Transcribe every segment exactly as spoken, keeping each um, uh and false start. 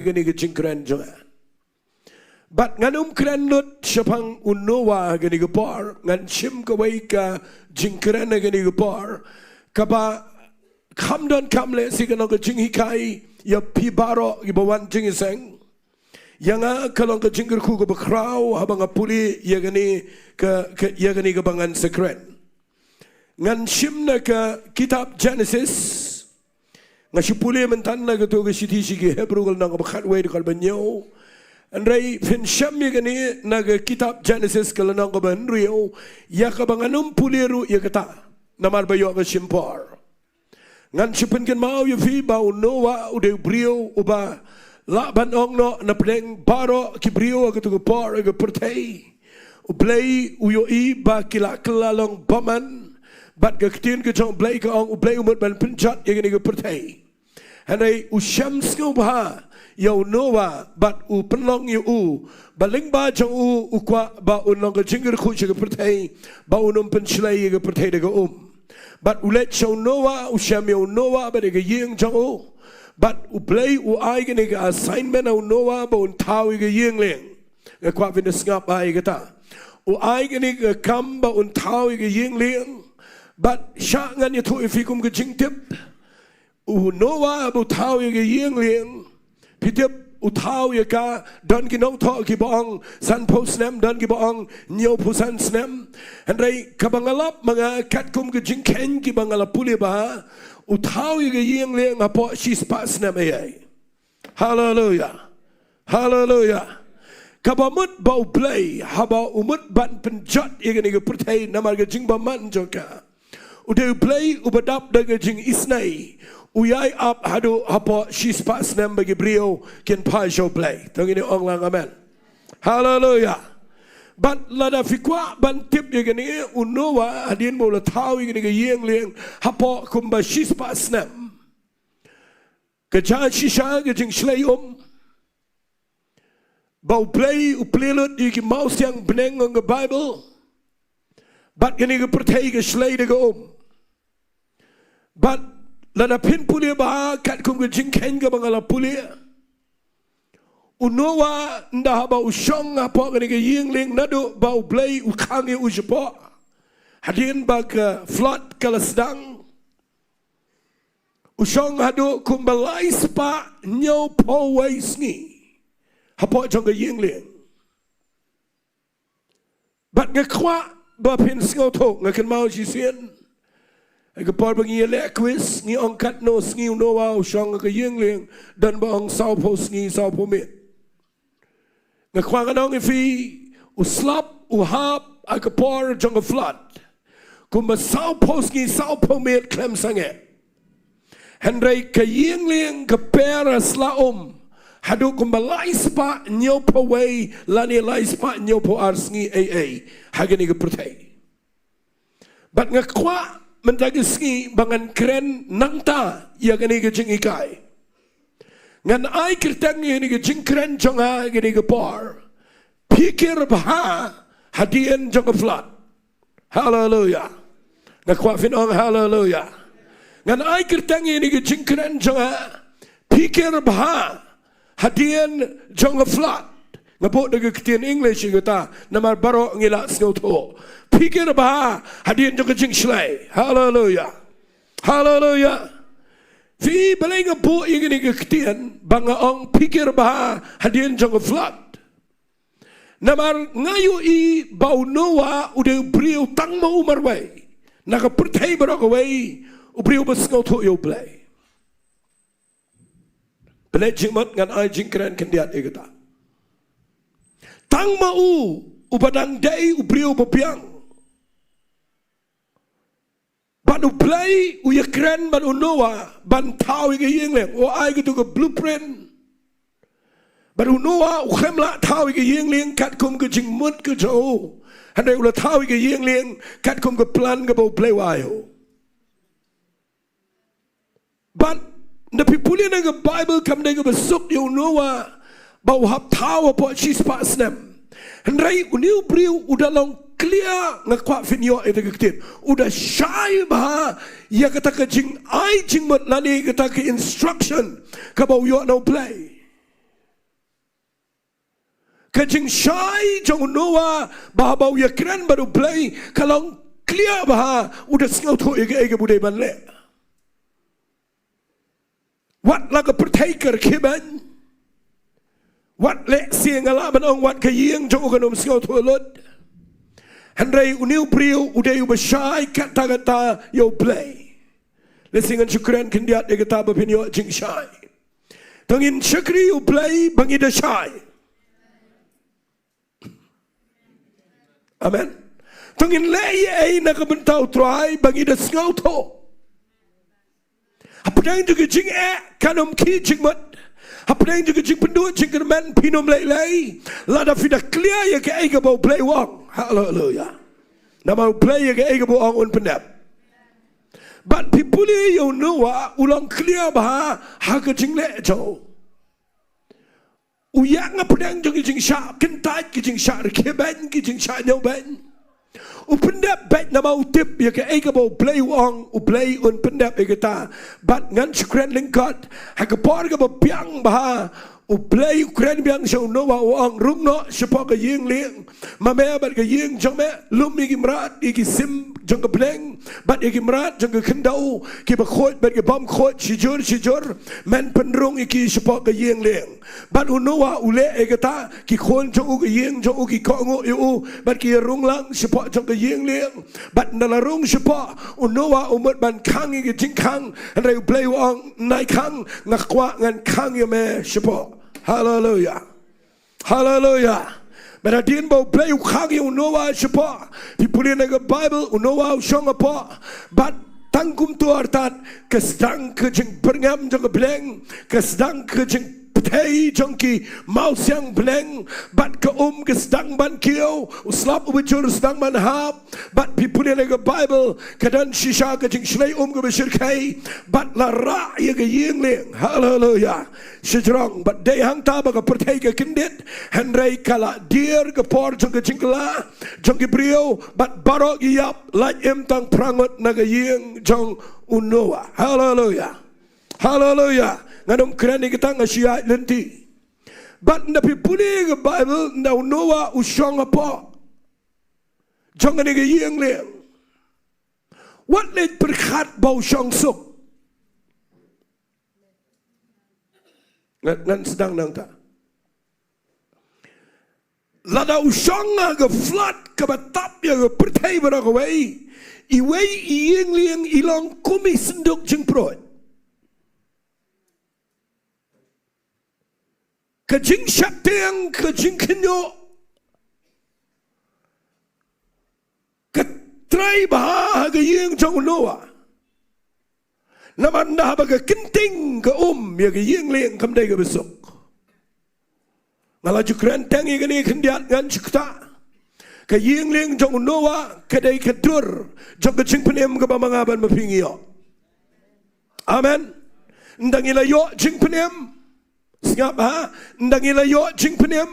kane ka jingkren jong nga. Bad ngan ym kren lut shaphang u Noah ha kane ka por, ngan shim kawei ka jingkren ha kane ka por, kaba kham donkam lehse kan long ka jinghikai ïa phi baroh kiba wan jingïaseng. Ïa nga ka long ka jingkyrkhu kaba khraw haba nga pule ïa kane ka, ka, ïa kane kaba ngan sa kren. Ngan shim na ka kitab Genesis. Nga shu pule mynta na kato ka shithi sha ki Hebru ka lynnong kaba khatwei dkhot ba hynñiew. Hynrei phin shem ïa kane na ka kitab Genesis ka lynnong kaba hynriew, ïa kaba ngan ym pule ruh ïa kata namar ba ïoh ka shim por. Ngan shu pynkynmaw ïa phi ba u Noah u dei u briew uba lah ban ong noh na pdeng baroh ki briew ha kato ka por ha ka pyrthei. U Blei u ïohi ba ki la kylla long bymman. Bad ka ktien ka jong u Blei ka ong u Blei u mut ban pynjot ïa kane ka pyrthei. Hynrei u shem sngewbha ïa u Noah bad u pynlong ïa u ba lyngba jong u u kwah ba un long ka jingkyrkhu sha ka pyrthei, ba un ym pynshlei ïa ka pyrthei da ka um. Bad u leit sha u Noah, u shem ïa u Noah bad ïa ka ïing jong u. Bad u Blei u ai kane ka assignment ha u Noah ba un thaw ïa ka ïing lieng. Nga kwah phin da sngap bha ïa kata. U ai kane ka kam ba un thaw ïa ka ïing lieng. Bad shah ngan ïathuh ïa phi kum ka jingtip. U Noah ba u thaw ïa ka ïing lieng. Phi tip u thaw ïa ka, don ki nongthoh kiba ong sanphew snem, don kiba ong hynñiewphew san snem. Hynrei kaba nga lap ma nga katkum ka jingkheiñ kiba nga la pule bha, u thaw ïa ka ïing lieng hapoh shispah snem eiei. Haleluya. Haleluya. Kaba mut ba u Blei, haba u mut ban pynjot ïa kane ka pyrthei namar ka jingbymman jong ka. U dei u Blei uba dap da ka jingisynei. U ïai ap haduh hapoh shispah snem ba ki briew kin phai sha u Blei. To ngin ong lang amen. Haleluya. Bad lada phi kwah ban tip ïa kane, u Noah hadien ba u la thaw ïa kane ka ïing lieng hapoh kumba shispah snem. Ka jia shisha ka jingshlei um. Ba u Blei u plie lut ïa ki mawsiang bneng ong ka Baibl. Bad kane ka pyrthei ka shlei da ka um. Bad lada phin pule bha katkum ka jingkheiñ kaba nga la pule, u Noah ynda haba u shong hapoh kane ka ïing lieng naduh ba u Blei u khang ïa u shapoh, hadien ba ka flood ka la sdang, u shong haduh kumba lai spah hynñiewphew wei sngi hapoh jong ka ïing lieng. Bad nga kwah ba phin sngewthuh, nga kynmaw shisien ha ka por ba ngi ïaleh quiz, ngi ong katno sngi u Noah u shong ha ka ïing lieng, don ba ong sawphew sngi sawphew miet. Nga kwah ngan ong ïa phi, u slap u hap ha ka por jong ka flood kumba sawphew sngi sawphew miet khlem sangeh. Hynrei ka ïing lieng ka per ha sla um haduh kumba lai spah hynñiewphew wei lane lai spah hynñiewphew ar sngi eiei ha kane ka pyrthei. Bad nga kwah mynta ka sngi ba ngan kren nangta ïa kane ka jinghikai. Ngan ai kyrteng ïa kane ka jingkren jong nga ïa kane ka por, Phikir Bha Hadien Jong ka Flood. Haleluya. Nga kwah phin ong haleluya. Ngan ai kyrteng ïa kane ka jingkren jong nga, Phikir Bha Hadien Jong ka Flood. Nga buh da ka ktien English ïa kata namar baroh ngi la sngewthuh. Phikir bha hadien jong ka jingshlei. Haleluya. Haleluya. Phi, balei nga buh ïa kane ka ktien ba nga ong phikir bha hadien jong ka flood? Namar nga ïohi ba u Noah u dei u briew tang ma u marwei na ka pyrthei baroh kawei, u briew ba sngewthuh ïa u Blei. Pynleit jingmut, ngan ai jingkren khyndiat ïa kata. Tang ma u, uba dang dei u briew ba biang. Bad u Blei u ïakren bad u Noah ban thaw ïa ka ïing lieng, u ai kato ka blueprint. Bad u Noah u khlem lah thaw ïa ka ïing lieng katkum ka jingmut ka jong u. Hynrei u la thaw ïa ka ïing lieng katkum ka plan kaba u Blei u ai ïa u. Bad ynda phi pule na ka Baibl, kam dei kaba suk ïa u Noah ba u hap thaw hapoh shispah snem. Hynrei une u briew u da long clear, nga kwah phin ïoh ïa kata ka ktien. U da shai bha ïa kata ka jingai jingmut lane kata ka instruction kaba u ïoh na u Blei. Ka jingshai jong u Noah ba haba u ïakren bad u Blei ka long clear ba ha u da sngewthuh ïa kaei kaba u dei ban leh. Wat la ka pyrthei ka rkhie beiñ. Wat lehse nga lah ban ong wat ka ïing jong u kan ym sngewthuh lut. Hynrei une u briew u dei uba shai katta katta ïa u Blei. Lehse ngan shu kren khyndiat ïa kata ba phin ïoh jingshai. To ngin shakri ïa u Blei ba ngi da shai. Amen. To ngin leh ïa ei na ka bynta u Trai ba ngi da sngewthuh. Hapdeng jong ka jingeh kan ym khih jingmut. Hapdeng jong ka jingpynduh jingkyrmen phin ym lei lei. Lada phi da clear ïa kaei kaba u Blei u ong. Haleluya. Namar u Blei ïa kaei kaba u ong un pyndep. Bad phi pule ïa u Noah u long clear bha ha ka jingleh jong u. U ïeng hapdeng jong ki jingshah kyntait, ki jingshah rkhie beiñ, ki jingshah ñiew beiñ. U pyndep beit namar u tip ïa kaei kaba u Blei u ong, u Blei un pyndep ïa kata. Bad ngan shu kren lyngkot ha ka por kaba biang bha, u Blei u kren biang sha u Noah u ong, rung noh shapoh ka ïing lieng. Ma me bad ka ïing jong me, lum ïa ki mrad, ïa ki sim jong ka bneng, bad ïa ki mrad jong ka khyndew, kiba khuid bad ki bym khuid, shijur shijur, men pynrung ïa ki shapoh ka ïing lieng. Bad u Noah u leh ïa kata, ki khun jong u, ka ïing jong u, ki kohnguh ïa u, bad ki ïarung lang shapoh jong ka ïing lieng. Bad ynda la rung shapoh, u Noah u mut ban khang ïa ka jingkhang, hynrei u Blei u ong, nai khang, nga kwah ngan khang ïa me shapoh. Haleluya. Haleluya. Mynta hadien ba u Blei u khang ïa u Noah shapoh. Phi pule na ka Baibl, u Noah u shong hapoh. Bad tang kumta artat, ka sdang ka jingbyrngem jong ka bneng, ka sdang ka jingpyrthei jong ki mawsiang bneng, bad ka um ka sdang ban kiew, u slap uba jur u sdang ban hap, bad phi pule na ka Baibl, ka don shisha ka jingshlei um kaba shyrkhei, bad la rah ïa ka ïing lieng. Haleluya. Shajrong, bad dei hangta ba ka pyrthei ka kyndit, hynrei ka la dier ka por jong ka jingkylla jong ki briew, bad baroh ki ïap, lait im tang phra ngut na ka ïing jong u Noah. Haleluya. Haleluya. Ngan ym kren ïa kata, nga shu ïaid lynti. Bad ynda phi pule ka Baibl, ynda u Noah u shong hapoh jong kane ka ïing lieng, wat leit pyrkhat ba u shong suk. Ngan, ngan sdang nangta. Lada u shong ha ka flood kaba tap ïa ka pyrthei baroh kawei, iwei i ïing lieng i long kum i synduk jingpruid. Ka jingsheptieng, ka jingkhynñiuh, ka trei bha ha ka ïing jong u Noah. Namar ynda haba ka kynting ka um ïa ka ïing lieng kam dei kaba suk. Nga la ju kren tang ïa kane khyndiat, ngan shu ktah. Ka ïing lieng jong u Noah ka dei ka dur jong ka jingpynim kaba ma nga bad ma phi ngi ïoh. Amen. Ynda ngi la ïoh jingpynim, sngap ha, ynda ngi la ïoh jingpynim,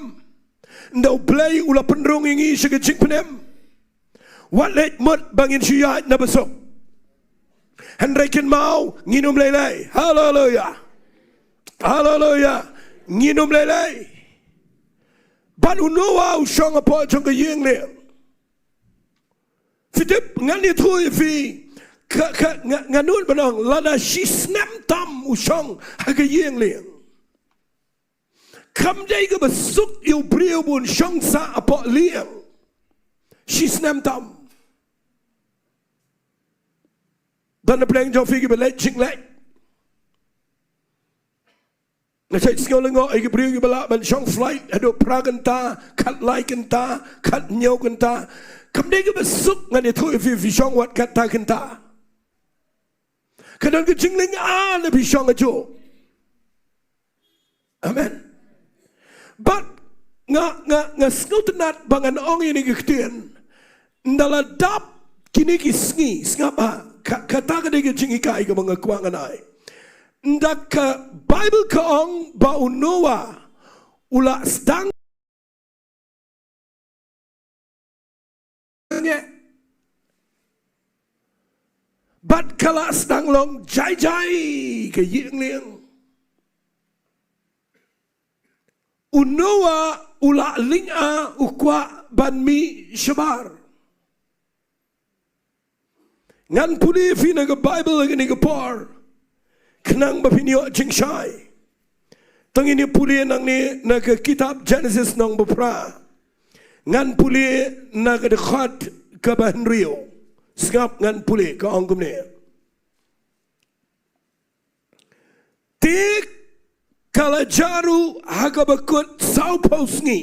ynda u Blei u la pynrung ïa ngi sha ka jingpynim, wat leit mut ba ngin shu ïaid na ba suk. Hynrei kynmaw, ngin ym lei lei. Haleluya. Haleluya. Ngin ym lei lei. Bad u Noah u shong hapoh jong ka ïing lieng. Phi tip, ngan ïathuh ïa phi, ka, ka, nga, nga nud ban ong, lada shi snem tam u shong ha ka ïing lieng, kam dei kaba suk ïa u briew ba un shong sah hapoh lieng shi snem tam. Don na pdeng jong phi kiba leit jingleit. Nga shait sngew lyngngoh ïa ki briew kiba lah ban shong flight haduh phra kynta, khatlai kynta, khathynñiew kynta. Kam dei kaba suk, ngan ïathuh ïa phi, phi shong wat khatta kynta. Ka don ka jinglyngngoh lada phi shong hajuh. Amen. Bad nga, nga, nga sngewtynnat ba ngan ong ïa kine ki ktien. Ynda la dap kine ki sngi, sngap ha, ka, kata ka dei ka jinghikai kaba nga kwah ngan ai. Ynda ka Baibl ka ong ba u Noah u la sdang bad ka la sdang long jai jai ka ïing lieng. U Noah u la lynga, u kwah ban mih shabar. Ngan pule ïa phi na ka Baibl ha kane ka por, khnang ba phin ïoh jingshai. To ngin ïa pule nangne na ka kitab Jenesis lynnong ba phra. Ngan pule na ka dkhot kaba hynriew. Sngap, ngan pule, ka ong kumne. Te ka la jia ruh ha kaba kut sawphew sngi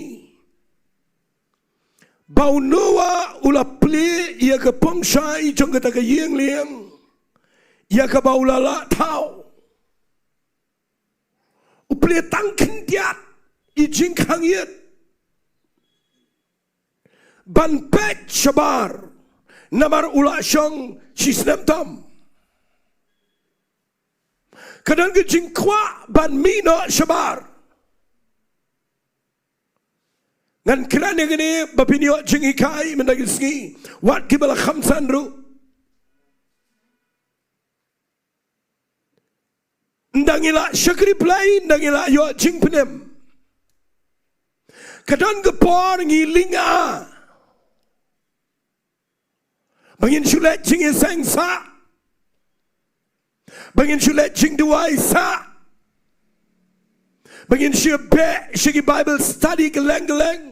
ba u Noah u la plie ïa ka pongshai jong kata ka ïing lieng, ïa kaba u la lah thaw. U plie tang khyndiat ïa i jingkhang ïit ban peit shabar, namar u la shong shisnem tam. Ka don ka jingkwah ban mih noh shabar. Ngan kren ïa kane ba phin ïoh jinghikai mynta ka sngi, wat kiba la kham san ruh. Ynda ngi la shakri Blei, ynda ngi la ïoh jingpynim, ka don ka por ngi lynga ba ngin shu leit jingïaseng sah, ba ngin shu leit jingduwai sah, ba ngin shu beh sha ki Bible study kylleng kylleng.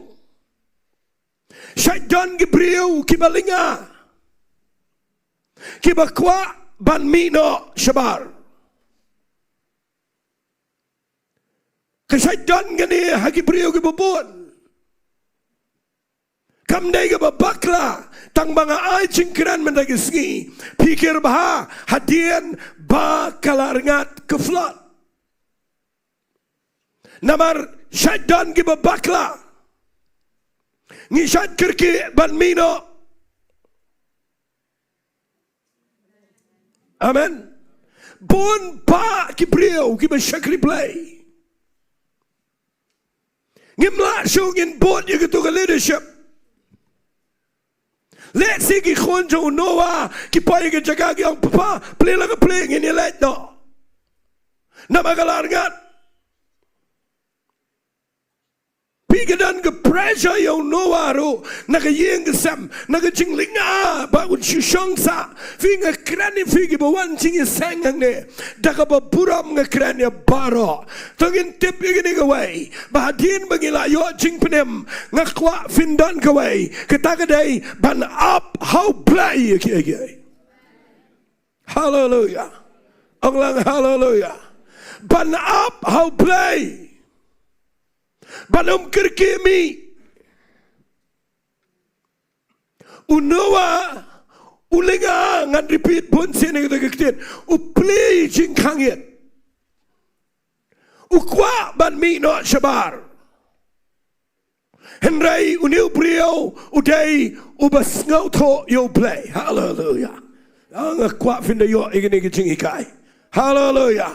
Shait don ki briew kiba lynga, kiba kwah ban mih noh shabar. Ka shait don kane ha ki briew kiba bun. Kam dei kaba bakla tang ba nga ai jingkren mynta ka sngi. Pyrkhat bha hadien ba ka la rngat ka flood. Namar shait don kiba bakla. Ngi shait kyrkieh ban mih noh. Amen. Bun bah ki briew kiba shakri Blei. Ngim lah shuh ngin bud ïa kito ka leadership. Lehse ki khun jong u Noah ki poi ïa ka jaka ki ong, "Papa, plie la ka plie, ngin ïaleit noh." Namar ka la rngat. Phi, ka don ka pressure ïa u Noah ruh na ka ïing ka sem, na ka jinglynga ba un shu shong sah. Phi, nga kren ïa phi kiba wan jingïaseng hangne, da kaba burom nga kren ïa baroh. To ngin tip ïa kane kawei, ba hadien ba ngi la ïoh jingpynim, nga kwah phin don kawei, kata ka dei ban ap ha u Blei ïa kiei kiei. Haleluia. Ong lang haleluia. Ban ap ha u Blei. Ban ym kyrkieh mih. U Noah u lynga, ngan repeat bun sien ïa kata ka ktien. U plie jingkhang ïit. U kwah ban mih noh shabar. Hynrei une u briew u dei uba sngewthuh ïa u Blei. Haleluia. Ah, nga kwah phin da ïoh ïa kane ka jinghikai. Haleluia.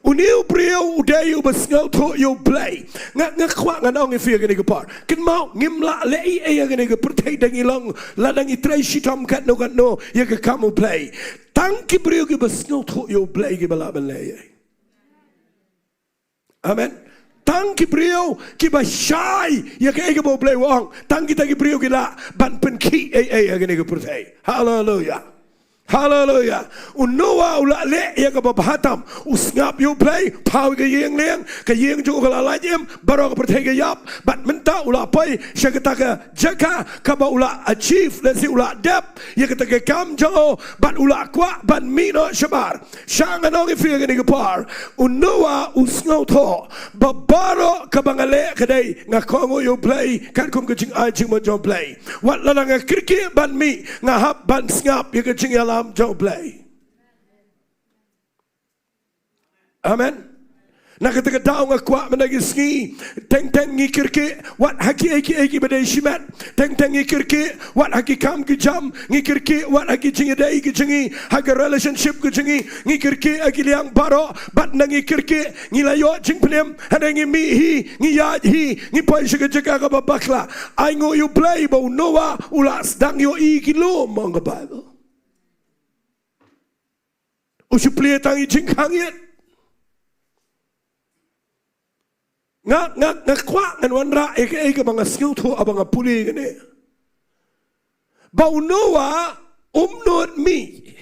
Une u briew u dei uba sngewthuh ïa u Blei. Nga, nga kwah ngan ong ïa phi ïa kane ka por. Kynmaw, ngim lah leh ei ei ïa kane ka pyrthei da ngi long, lada ngi trei shitom katno katno ïa ka kam u Blei. Tang ki briew kiba sngewthuh ïa u Blei kiba lah ban leh ei ei. Amen. Tang ki briew kiba shai ïa kaei kaba u Blei u ong, tang kita ki briew ki lah ban pynkhih ei ei ha kane ka pyrthei. Haleluia. Haleluia. U Noah u la leh ïa kaba bha tam. U sngap ïa u Blei, thaw ïa ka ïing lieng, ka ïing jong u ka la lait im, baroh ka pyrthei ka ïap, bad mynta u la poi sha kata ka jaka kaba u la achieve, lehse u la dep ïa kata ka kam jong u, bad u la kwah ban mih noh shabar. Sha ngan ong ïa phi ha kane ka por, u Noah u sngewthuh ba baroh kaba nga leh ka dei nga kohnguh ïa u Blei, katkum ka jingai jingmut jong u Blei. Wat lada nga kyrkieh ban mih, nga hap ban sngap ïa ka jingïalam jong u Blei. Amen. Na kata ka daw nga kwah mynta ka sngi, teng teng ngi kyrkieh wat ha kiei kiei kiba dei shimet. Teng teng ngi kyrkieh wat ha ki kam ki jam, ngi kyrkieh wat ha ki jingïadei ki jong ngi, ha ka relationship ki jong ngi, ngi kyrkieh ha ki liang baroh, bad nda ngi kyrkieh ngi la ïoh jingpynim, hynrei ngi mih hi, ngi ïaid hi, ngi poi sha ka jaka kaba bakla. Ai nguh ïa u Blei ba u Noah u la sdang ïohi ki lum, ong ka Baibl. U shu plie tang ïa i jingkhang ïit. Nga, nga, nga kwah ngan wanrah ïa kaei kaba nga sngewthuh haba nga pule kane. Ba u Noah um nud mih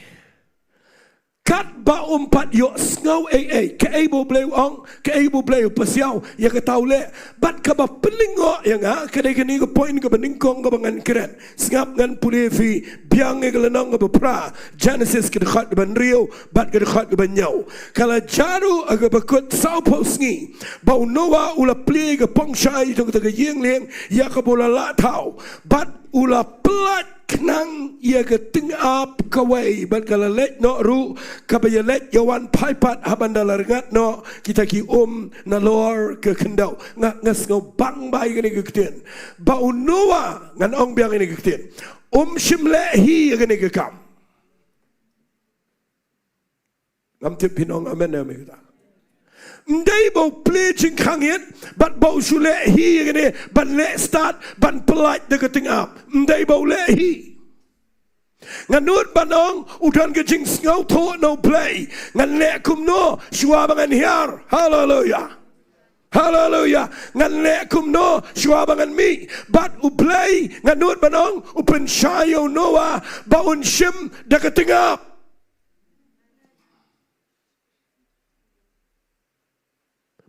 katba um pat ïohsngew ei ei, kaei ba U Blei u ong, kaei ba U Blei u pasiaw ïa kata u leh. Bad kaba pynlyngngoh ïa nga ka dei kane ka point kaba nyngkong kaba ngan kren. Sngap, ngan pule ïa phi, biang ïa ka lynnong kaba phra, Genesis ka dkhot kaba hynriew bad ka dkhot kaba hynñiew. Ka la jia ruh ha kaba kut sawphew sngi ba u Noah u la plie ïa ka pongshai jong kata ka ïing lieng ïa kaba u la lah thaw, bad u la pyllait khnang ïa ka tyngab kawei, bad ka la leit noh ruh kaba ïaleit ïawan phai pat ha ban da la rngat noh kita ki um nalor ka khyndew. Nga, nga sngewbang bha ïa kane ka ktien. Ba u Noah, ngan ong biang ïa kane ka ktien, um shym leh hi ïa kane ka kam. Ngam tip phin ong amen ne em ïa kata. Ym dei ba u plie jingkhang ïit bad ba u shu leh hi ïa kane ban leh stad ban pyllait da ka tyngab. Ym dei ba u leh hi. Nga nud ban ong u don ka jingsngewthuh na U Blei, ngan leh kumno shuwa ba ngan hiar. Haleluya. Haleluya. Ngan leh kumno shuwa ba ngan mih. Bad U Blei, nga nud ban ong, u pynshai ïa u Noah ba un shim da ka tyngab.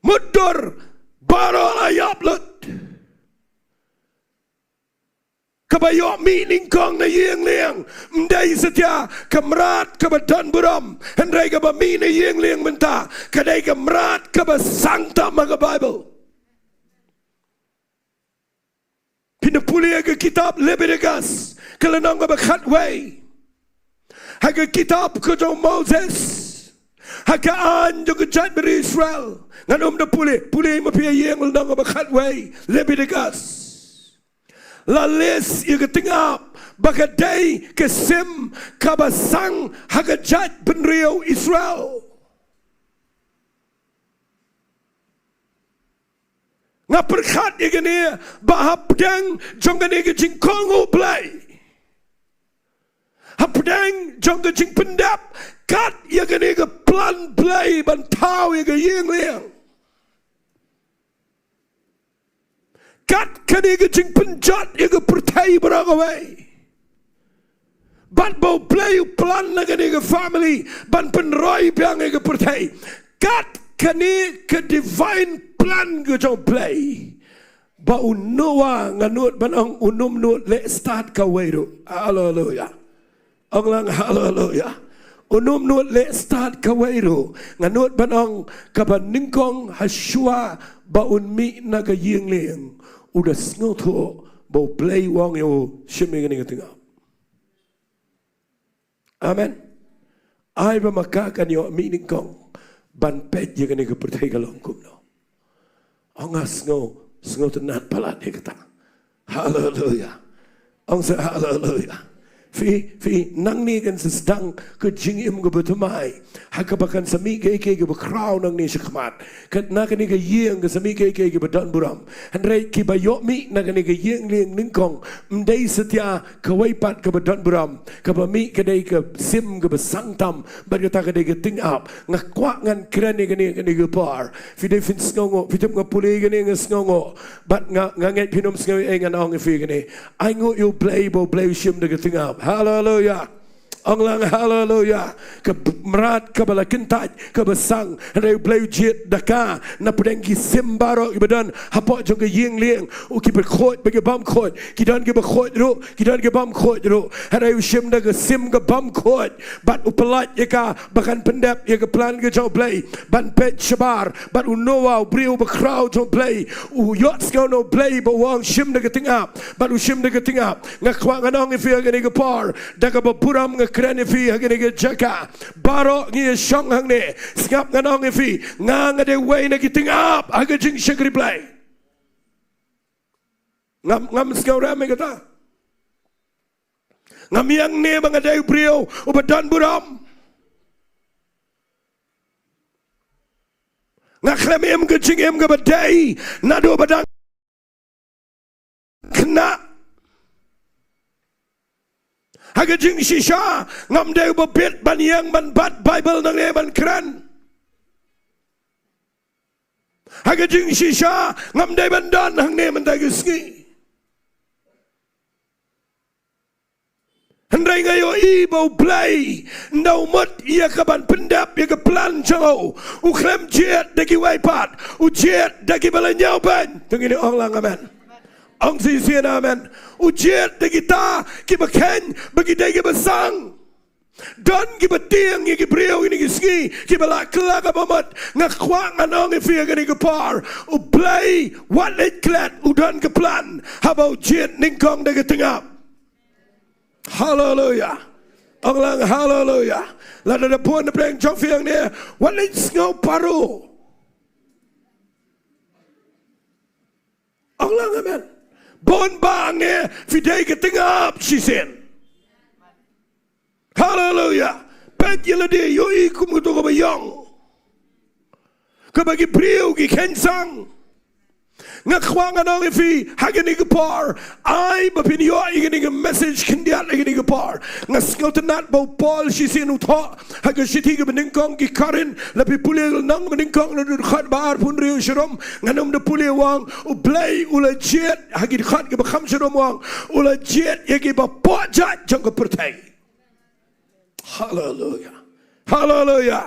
Mutdur baroh la ïap lut. Kaba ïoh mih nyngkong na ïing lieng ym dei satia ka mrad kaba don burom, hynrei kaba mih na ïing lieng mynta ka dei ka mrad kaba sang tam ha ka Baibl. Phin da pule ha ka kitab Leviticus ka lynnong kaba khatwei. Ha ka kitab ka jong Moses, ha ka aiñ jong ka jaitbynriew Israel. Ngan ym da pule, pule ma phi ha ïing, lynnong kaba khatwei, Leviticus. La list ïa ka tyngab ba ka dei ka sim kaba sang ha ka jaitbynriew Israel. Nga pyrkhat ïa kane ba hapdeng jong kane ka jingkohnguh U Blei, hapdeng jong ka jingpyndep kat ïa kane ka plan U Blei ban thaw ïa ka ïing lieng, kat kane ka jingpynjot ïa ka pyrthei baroh kawei, bad ba U Blei u plan na kane ka family ban pynroi biang ïa ka pyrthei, kat kane ka divine plan ka jong U Blei, ba u Noah, nga nud ban ong, un ym nud leh stad kawei ruh. Haleluya. Ong lang haleluya. Un ym nud leh stad kawei ruh. Nga nud ban ong kaba nyngkong ha shuwa ba un mih na ka ïing lieng, u da sngewthuh ba U Blei u ong ïa u shim ïa kane ka tyngab. Amen. Ai ba ma ka kan ïoh mih nyngkong ban peit ïa kane ka pyrthei ka long kumno. Ong nga sngew, sngewtynnat palat ïa kata. Haleluya. Ong sa haleluya. Phi, phi, nangne kan sa sdang ka jingim kaba thymmai ha kaba kan sa mih kaei kaei kaba khraw nangne shakhmat. Kan na kane ka ïing ka sa mih kaei kaei kaba don burom. Hynrei kiba ïoh mih na kane ka ïing lieng nyngkong ym dei satia kawei pat kaba don burom. Kaba mih ka dei ka sim kaba sang tam bad kata ka dei ka tyngab. Nga kwah ngan kren ïa kane, kane ka por. Phi dei phin sngewnguh, phi tip nga pule ïa kane nga sngewnguh. Bad nga, nga ngeit phin ym sngew ei ei ngan ong ïa phi kane. Ai nguh ïa U Blei ba U Blei u shim da ka tyngab. Haleluya. Ong lang haleluya. Ka b-, mrad kaba la kyntait kaba sang, hynrei U Blei u jied da ka. Na pdeng ki sim baroh kiba don hapoh jong ka ïing lieng, u kiba khuid bad ki bym khuid, ki don kiba khuid ruh, ki don ki bym khuid ruh, hynrei u shim da ka sim ka bym khuid bad u pyllait ïa ka ba kan pyndep ïa ka plan ka jong U Blei ban peit shabar. Bad u Noah, u briew bakhraw jong U Blei, u ïohsngew na U Blei ba u ong shim da ka tyngab, bad u shim da ka tyngab. Nga kwah ngan ong ïa phi ha kane ka por, da kaba burom nga kren ïa phi ha kane ka jaka. Baroh ngi ïa shong hangne, sngap ngan ong ïa phi, nga nga dei wei na ki tyngab ha ka jingshakri Blei. Ngam, ngam sngewrem ïa kata. Ngam ïeng ne ba nga dei u briew uba don burom. Nga khlem im ka jingim kaba dei naduh ba dang khynnah. Ha ka jingshisha ngam dei uba bit ban ïeng ban bat Baibl nangne ban kren. Ha ka jingshisha ngam dei ban don hangne mynta ka sngi. Hynrei nga ïohi ba U Blei ynda u mut ïa ka ban pyndep ïa ka plan jong u, u khlem jied da kiwei pat, u jied da kiba la ñiewbeiñ. To ngin ong lang amen. Ong shisien amen. U jied da kita kiba kheiñ ba ki dei kiba sang. Don kiba tieng ïa ki briew ïa kine ki sngi kiba la kylla kaba mut. Nga kwah ngan ong ïa phi ha kane ka por, U Blei wat leit klet, u don ka plan haba u jied nyngkong da ka tyngab. Haleluya. Ong lang haleluya. Lada da bun na pdeng jong phi hangne, wat leit sngew paru. Ong lang amen. Bun ba hangne phi dei ka tyngab shisien. Haleluya. Peit ïa lade, ïohi kum kato kaba ïong, kaba ki briew ki kheiñ sang. Nga kwah ngan ong ïa phi ha kane ka por, ai ba phin ïoh ïa kane ka message khyndiat ha kane ka por. Nga sngewtynnat ba u Paul shisien u thoh ha ka shithi kaba nyngkong ki Korinth, lada phi pule lynnong kaba nyngkong naduh dkhot ba arphew hynriew sharum, ngan ym da pule, u ong U Blei u la jied, ha ki dkhot kiba kham sharum u ong u la jied ïa kiba poh jait jong ka pyrthei. Haleluya. Haleluya.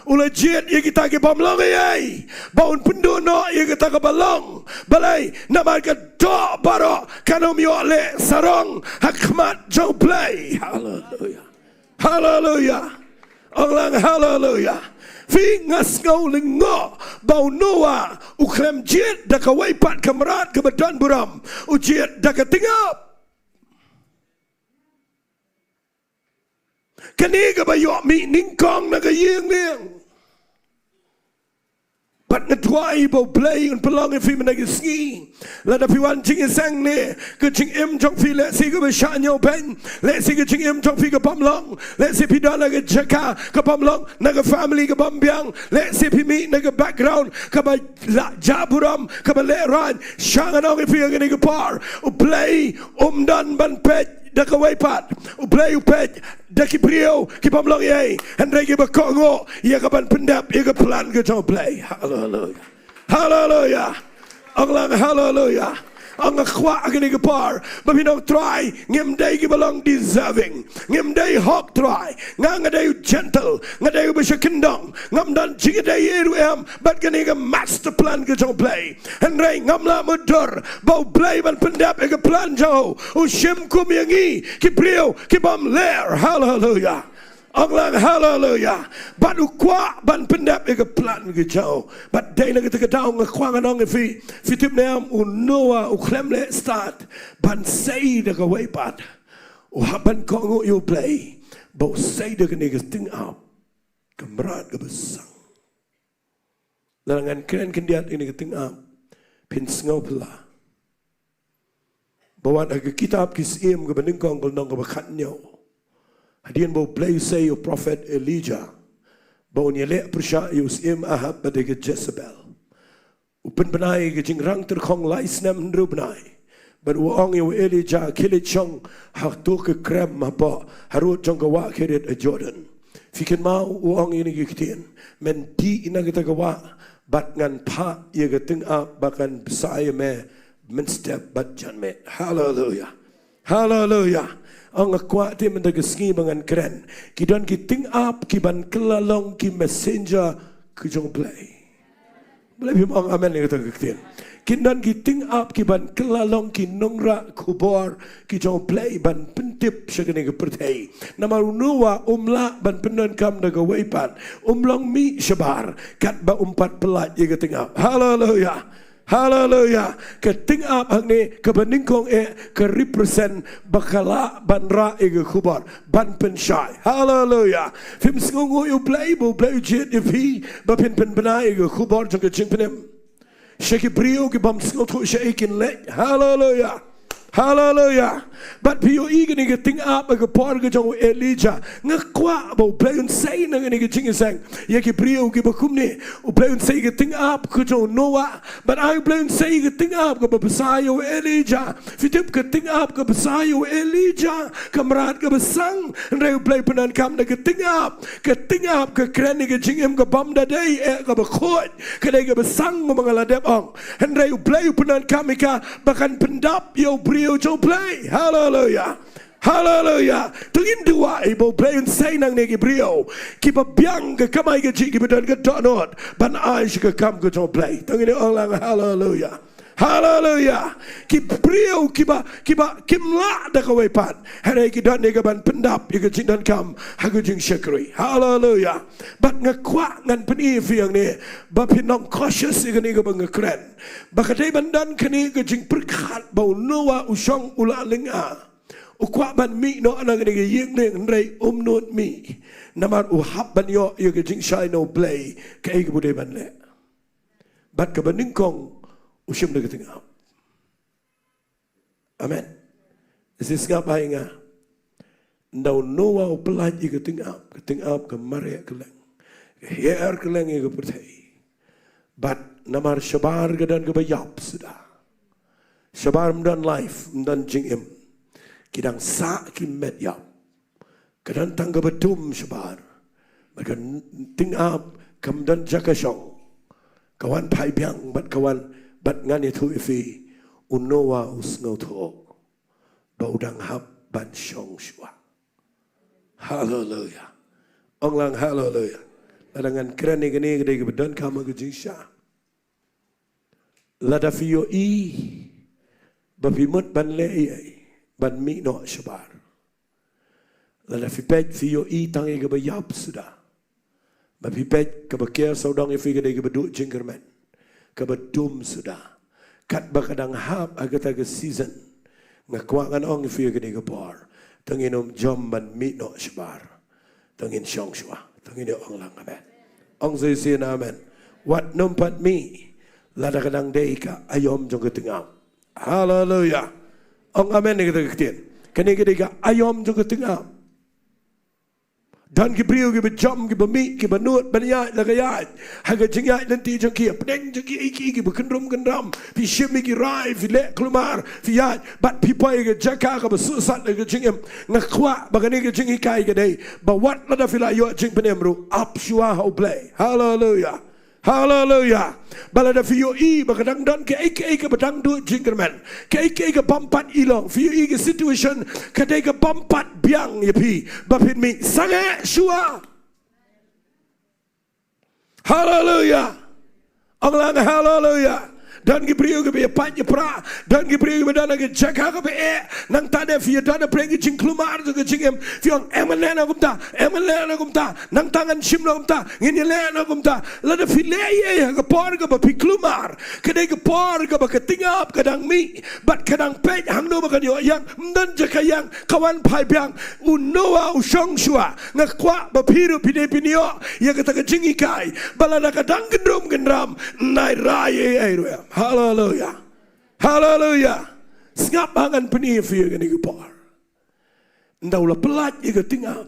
U la jied ïa kita ki bym long ei ei ba un pynduh noh ïa kata kaba long. Balei? Namar ka doh baroh kan ym ïoh leh sarong ha khmat jong U Blei. Haleluya. Haleluya. Ong lang haleluya. Phi, nga sngew lyngngoh ba u Noah u khlem jied da kawei pat ka mrad kaba don burom, u jied da ka tyngab. Kane kaba ïoh mih nyngkong na ka ïing lieng. Bad nga duwai ba U Blei un pynlong ïa phi mynta ka sngi. Lada phi wan jingïaseng ne ka jingim jong phi lehse kaba shah ñiewbeiñ, lehse ka jingim jong phi ka bym long, lehse phi don ha ka jaka ka bym long, na ka family ka bym biang, lehse phi mih na ka background kaba la jah burom, kaba lehraiñ, sha ngan ong ïa phi ha kane ka por, U Blei um don ban peit da kawei pat. U Blei u peit da ki briew ki bym long ei ei, hynrei kiba kohnguh ïa ka ban pyndep ïa ka plan ka jong U Blei. Haleluya. Haleluya. Ong lang haleluya. Ong, nga kwah ha kane ka por ba phin ong, Trai, ngim dei kiba long deserving. Ngim dei hok, Trai. Nga, nga dei u gentle, nga dei uba sha kyndong, ngam don jingïadei ei ruh em bad kane ka master plan ka jong U Blei. Hynrei ngam lah mutdur ba U Blei ban pyndep ïa ka plan jong u, u shim kum ïa ngi ki briew ki bym ler. Haleluya. Ong lang haleluya. Bad u kwah ban pyndep ïa ka plan ka jong u. Bad dei na kata ka daw nga kwah ngan ong ïa phi, phi tip ne em, u Noah u khlem leh stad ban sei da kawei pat. U hap ban kohnguh ïa U Blei ba u sei da kane ka tyngab, ka mrad kaba sang. Lada ngan kren khyndiat ïa kane ka tyngab, phin sngew phylla. Ba wat ha ka kitab Ki Syiem kaba nyngkong, ka lynnong kaba khathynñiew, hadien ba U Blei u sei ïa u prophet Elijah ba un ïaleh pyrshah ïa u syiem Ahab bad ïa ka Jezebel, u pynbna ïa ka jingrang tyrkhong lai snem hynriew bnai. Bad u ong ïa u Elijah, khie leit shong ha kato ka krem hapoh harud jong ka wah Kirit Jordan. Phi kynmaw, u ong ïa kine ki ktien, men dih na kata ka wah bad ngan phah ïa ka tyngab ba kan bsa ïa me mynstep bad janmiet. Haleluya. Haleluya. Ong, nga kwah te mynta ka sngi ba ngan kren, ki don ki tyngab ki ban kylla long ki messenger ka jong U Blei. Balei phim ong amen ïa kata ka ktien? Ki don ki tyngab ki ban kylla long ki nongrah khubor ki jong U Blei ban pyntip sha kane ka pyrthei. Namar u Noah um lah ban pyndonkam da kawei pat, um long mih shabar katba um pat pyllait ïa ka tyngab. Haleluya. Haleluya. Ka tyngab hangne kaba nyngkong eh ka represent ba ka lah ban rah ïa ka khubor ban pynshai. Haleluya. Phim sngewnguh ïa U Blei ba U Blei u jied ïa phi ba phin pynbna ïa ka khubor jong ka jingpynim sha ki briew ki bym sngewthuh shaei kin leit? Haleluya. Haleluya. Bad phi ïohi kane ka tyngab ha ka por ka jong u Elijah. Nga kwah ba U Blei un sei na kane ka jingïaseng ïa ki briew kiba kumne. U Blei un sei ka tyngab ka jong u Noah. Bad ai U Blei un sei ka tyngab kaba bsa ïa u Elijah. Phi tip ka tyngab kaba bsa ïa u Elijah, ka mrad kaba sang. Hynrei U Blei u pyndonkam da ka tyngab. Ka tyngab ka kren ïa ka jingim ka bym da dei, eh, kaba khuid. Ka dei kaba sang kumba nga la dep ong. Hynrei U Blei u pyndonkam ïa ka ba kan pyndap ïa u briew jong U Blei. Haleluya. Haleluya. To ngin duwai ba U Blei un sei nangne ki briew kiba biang ka kamai kajih, kiba don ka dohnud ban ai sha ka kam ka jong U Blei. To ngin ong lang haleluya. Haleluya. Ki briew kiba, kiba kim lah da kawei pat, hynrei ki don ïa ka ban pyndap ïa ka jingdonkam ha ka jingshakri. Haleluya. Bad nga kwah ngan pyni ïa phi hangne ba phin long cautious ïa kane kaba nga kren. Ba ka dei ban don kane ka jingpyrkhat ba u Noah u shong u la lynga. U kwah ban mih noh na kane ka ïing lieng hynrei um nud mih. Namar u hap ban ïoh ïa ka jingshai na U Blei kaei kaba u dei ban leh. Bad kaba nyngkong u shim da ka tyngab. Amen. Sngap bha ïa nga. Ynda u Noah u pyllait ïa ka tyngab, ka tyngab ka mareh kylleng, ka hiar kylleng ïa ka pyrthei. Bad namar shabar ka don kaba ïap suda. Shabar ym don life, ym don jingim. Ki dang sah ki met ïap. Ka don tang kaba dum shabar. Bad ka tyngab kam don jaka shong. Ka wan phai biang bad ka wan, bad ngan ïathuh ïa phi, u Noah u sngewthuh ba u dang hap ban shong shuwa. Haleluya. Ong lang haleluya. Lada ngan kren ïa kane ka dei kaba donkam ha ka jingshisha. Lada phi ïohi ba phi mut ban leh ei ei ban mih noh shabar. Lada phi peit phi ïohi tang ïa kaba ïap suda. Ba phi peit kaba ker sawdong ïa phi ka dei kaba duh jingkyrmen, kaba dum suda. Katba ka dang hap ha kata ka season. Nga kwah ngan ong ïa phi ha kane ka por, to ngin ym jom ban mih noh shabar. To ngin shong shuwa. To ngin ïa ong lang amen. Ong shisien amen. Wat nym pat mih lada ka dang dei ka aïom jong ka tyngab. Haleluya. Ong amen ïa kata ka ktien. Kane ka dei ka aïom jong ka tyngab. Don ki briew kiba jom, kiba mih, kiba nud ban ïaid la ka ïaid ha ka jingïaid lynti jong ki, hapdeng jong ki, ïa ki, kiba kyndrum kyndram. Phi shim ïa ki rai, phi leh kulmar, phi ïaid bad phi poi ha ka jaka kaba suk sat ha ka jingim. Nga kwah ba kane ka jinghikai ka dei ba wat lada phi la ïoh jingpynim ruh, ap shuwa ha U Blei. Haleluya. Haleluya. Ba lada phi ïohi ba ka dang don kaei kaei kaba dang duh jingkyrmen, kaei kaei ka bym pat i long, phi ïohi ka situation ka dei ka bym pat biang ïa phi ba phin mih, sangeh shuwa. Haleluya. Ong lang haleluya. Don ki briew kiba ïapait ïapra, don ki briew kiba don ha ka jaka kaba eh. Nangta de phi ïa don hapdeng ka jingkulmar jong ka jingim, phi ong em ngan leh noh kumta, em ngan leh noh kumta. Nangta ngan shim noh kumta, ngin ïa leh noh kumta. Lada phi leh ei ei ha ka por kaba phi kulmar, ka dei ka por kaba ka tyngab ka dang mih bad ka dang peit hangno ba kan ïoh ïeng, ym don jaka ïeng, ka wan phai biang. U Noah u shong shuwa. Nga kwah ba phi ruh phi dei phin ïoh ïa kata ka jinghikai ba lada ka dang kyndrum kyndram, nai rai ei ei ruh em. Haleluya. Haleluya. Sngap bha, ngan pyni ïa phi ha kane ka por. Ynda u la pyllait ïa ka tyngab,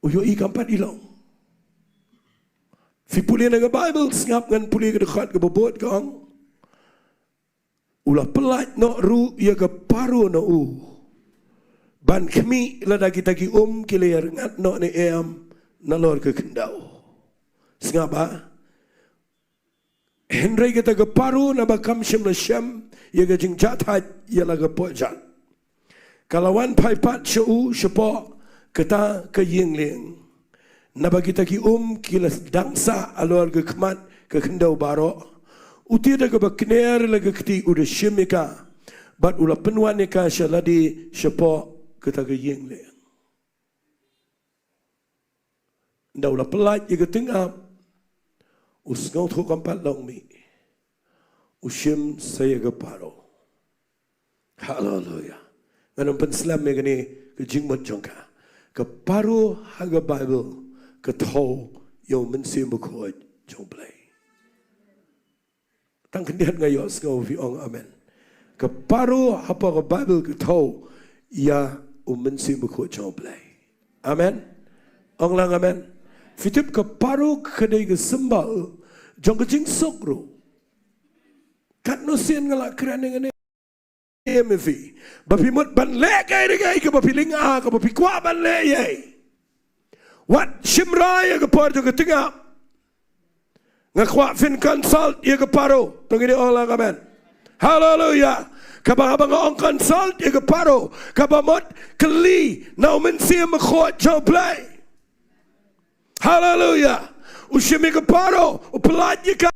u ïohi kam pat i long. Phi pule na ka Baibl, sngap, ngan pule ka dkhot kaba bud, ka ong, u la pyllait noh ruh ïa ka Paro na u ban khmih lada kita ki um ki la ïarngat noh ne em nalor ka khyndew. Sngap bha. Hynrei kata ka Paro, naba kam shym la shem ïa ka jingjahthait ïa la ka pyrshah, ka la wan phai pat sha u shapoh kata ka ïing lieng. Naba kita ki um ki la dang sah halor ka khmat ka khyndew baroh. U tip da kaba kner la ka kti, u da shim ïa ka bad u la pynwan ïa ka sha lade shapoh kata ka ïing lieng. Ynda u la pyllait ïa ka tyngab, u sngewthuh kam pat long mih, u shim sa ïa ka Paro. Haleluya. Ngan ym pynslem ïa kane ka jingmut jong ka. Ka Paro ha ka Baibl ka thew ïa u Mynsiem Bakhuid jong U Blei. Tang khyndiat nga ïohsngew phi ong amen. Ka Paro hapoh ka Baibl ka thew ïa u Mynsiem Bakhuid jong U Blei. Amen. Ong lang amen. Phi tip ka Paro ka dei ka symbol jong ka jingsuk ruh. Katno sien nga la kren ïa kane ïa phi, ba phi mut ban leh kaei kaei kaba phi lyngngoh, kaba phi kwah ban leh ïa. Wat shim rai ïa ka por jong ka tyngab. Nga kwah phin consult ïa ka Paro. To ngin ong lang amen. Haleluia. Kaba, haba nga ong consult ïa ka Paro, kaba mut kylli na u Mynsiem Bakhuid jong U Blei. Haleluia. U shim ïa ka Paro, u pyllait ïa ka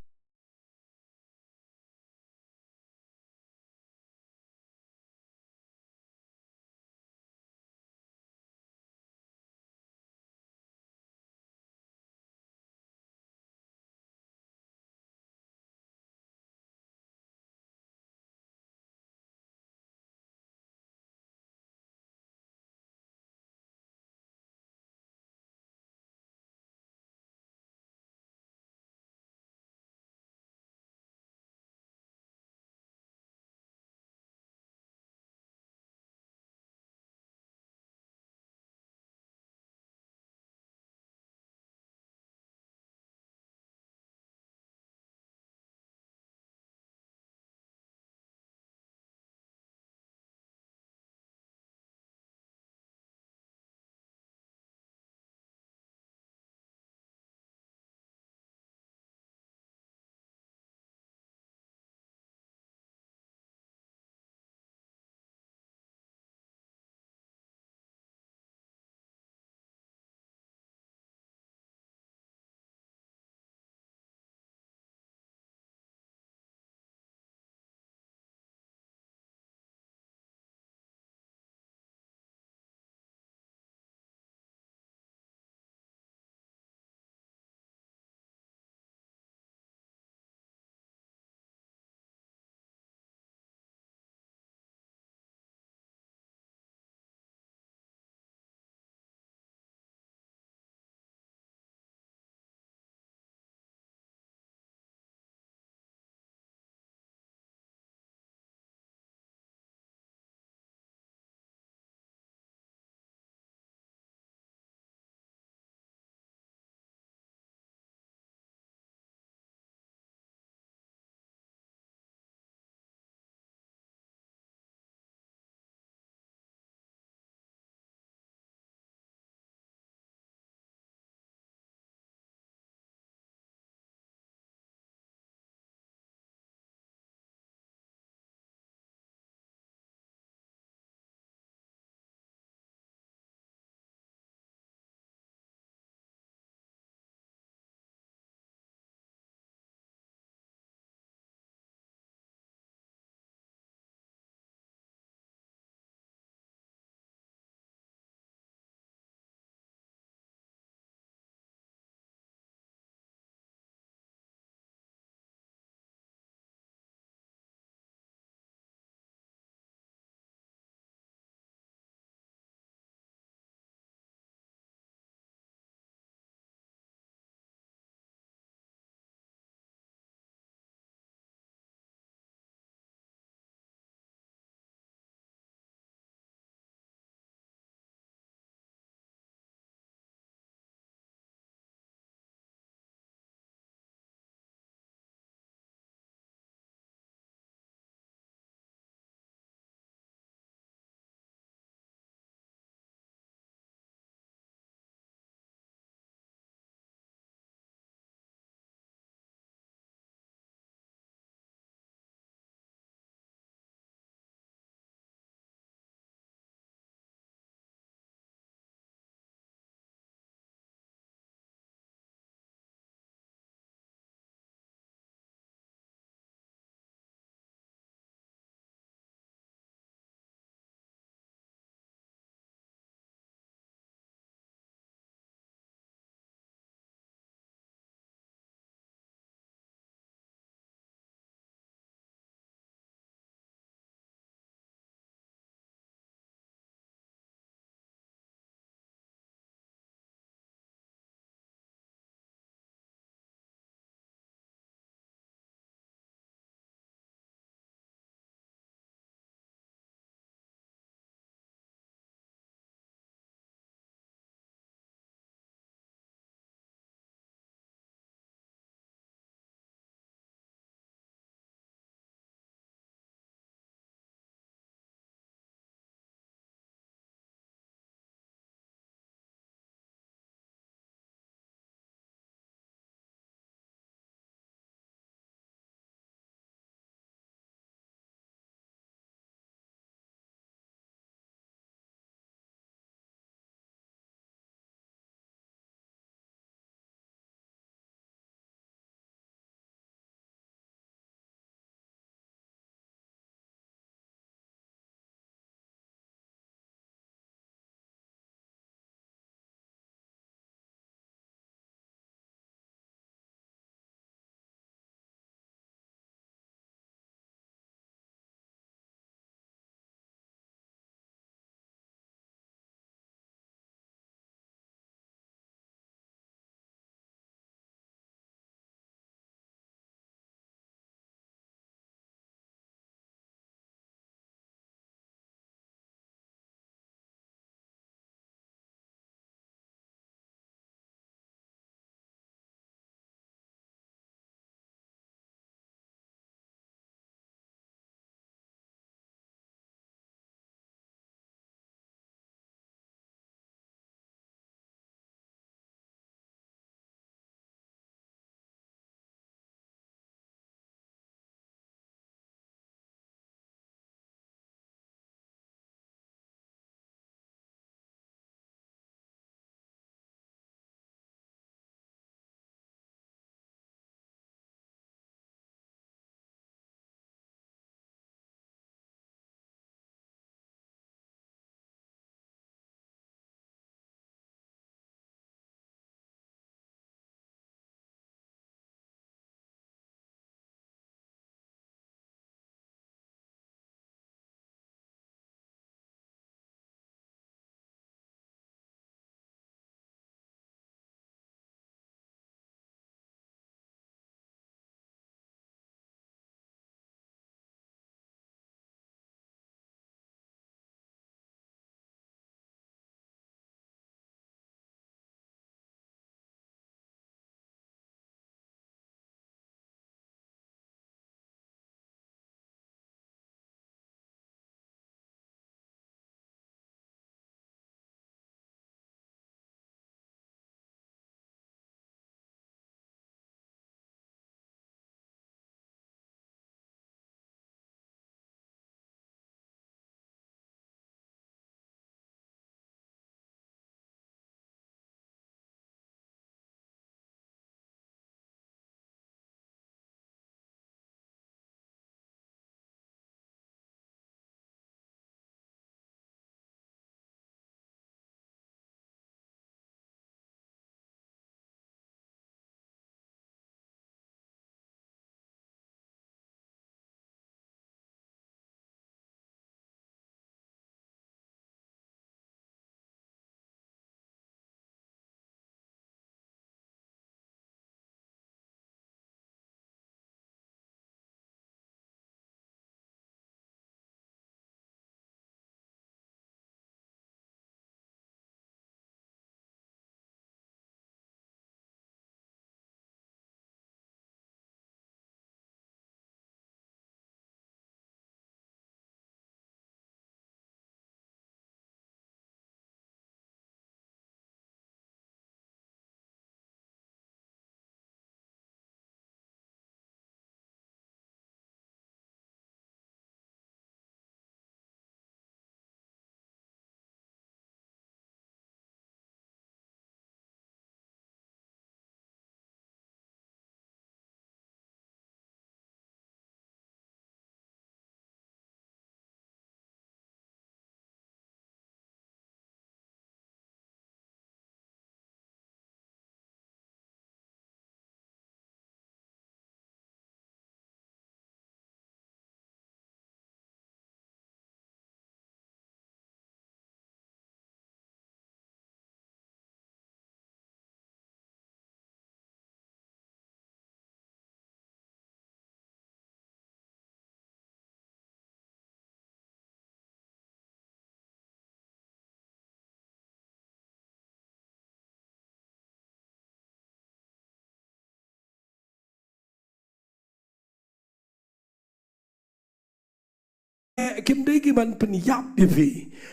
kim dei ki ban pynïap ïa phi,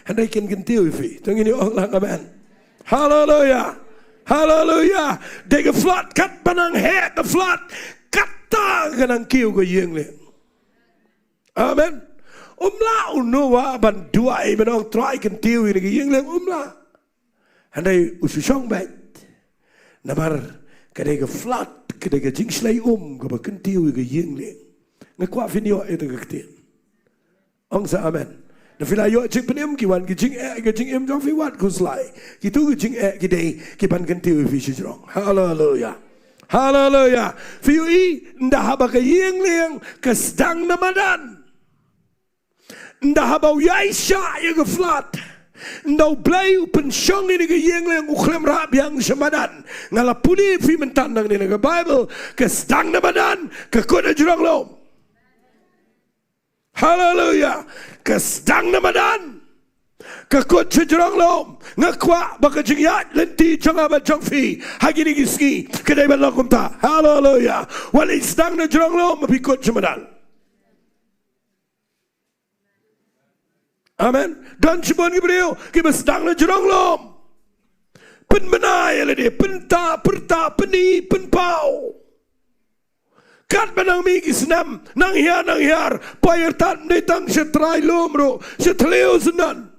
hynrei kin kyntiew ïa phi. To ngin ong lang amen. Haleluya. Haleluya. Dei ka flood, katba nang heh ka flood, kata ka nang kiew ka ïing lieng. Amen. Um lah u Noah ban duwai ban ong Trai kyntiew ïa ka ïing lieng, um lah. Hynrei u shu shong beit. Namar ka dei ka flood, ka dei ka jingshlei um kaba kyntiew ïa ka ïing lieng. Nga kwah phin ïoh ïa ka ktien. Ong sa amen. Na phi la ïoh jingpynim, ki wan ki jingeh, ki jingim jong phi, wat khuslai. Kitu ki jingeh ki dei ki ban kyntiew ïa phi shajrong. Haleluya. Haleluya. Phi ïohi, ynda haba ka ïing lieng ka sdang na madan, ynda haba u ïaishah ïa ka flood, ynda U Blei u pynshong ïa ka ïing lieng, u khlem rah biang sha madan. Nga la pule ïa phi mynta nangne na ka Baibl, ka sdang na madan, ka kut hajrong lum. Haleluya. Ka sdang na madan, ka kut hajrong lum. Nga kwah ba ka jingïaid lynti jong nga bad jong phi ha kine ki sngi ka dei ban long kumta. Haleluya. Wat leit sdang na jrong lum, ma phi kut sha madan. Amen. Don shibun ki briew kiba sdang na jrong lum, pynbna ïa lade, pynta, pyrta, pyni, pynpaw. Katba nang mih ki snem, nang hiar, nang hiar, poi artat, ym dei tang sha trai lum ruh, sha thliew syndon.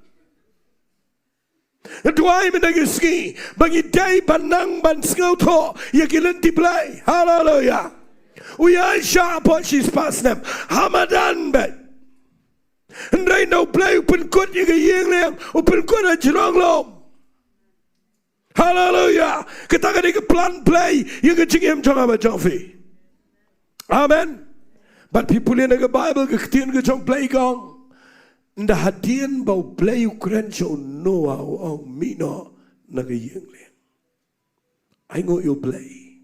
Nga duwai mynta ki sngi ba ngi dei ban nang ban sngewthuh ïa ki lynti Blei. Haleluya. U ïaishah hapoh shispah snem ha madan beit. Hynrei ynda U Blei u pynkut ïa ka ïing lieng, u pynkut hajrong lum. Haleluya. Kata ka dei ka plan Blei ïa ka jingim jong nga bad jong phi. Amen. Bad phi pule na ka Baibl, ka ktien ka jong Blei ka ong, ynda hadien ba U Blei u kren sha u Noah, u ong, mih noh na ka ïing lieng. Ainguh ïa U Blei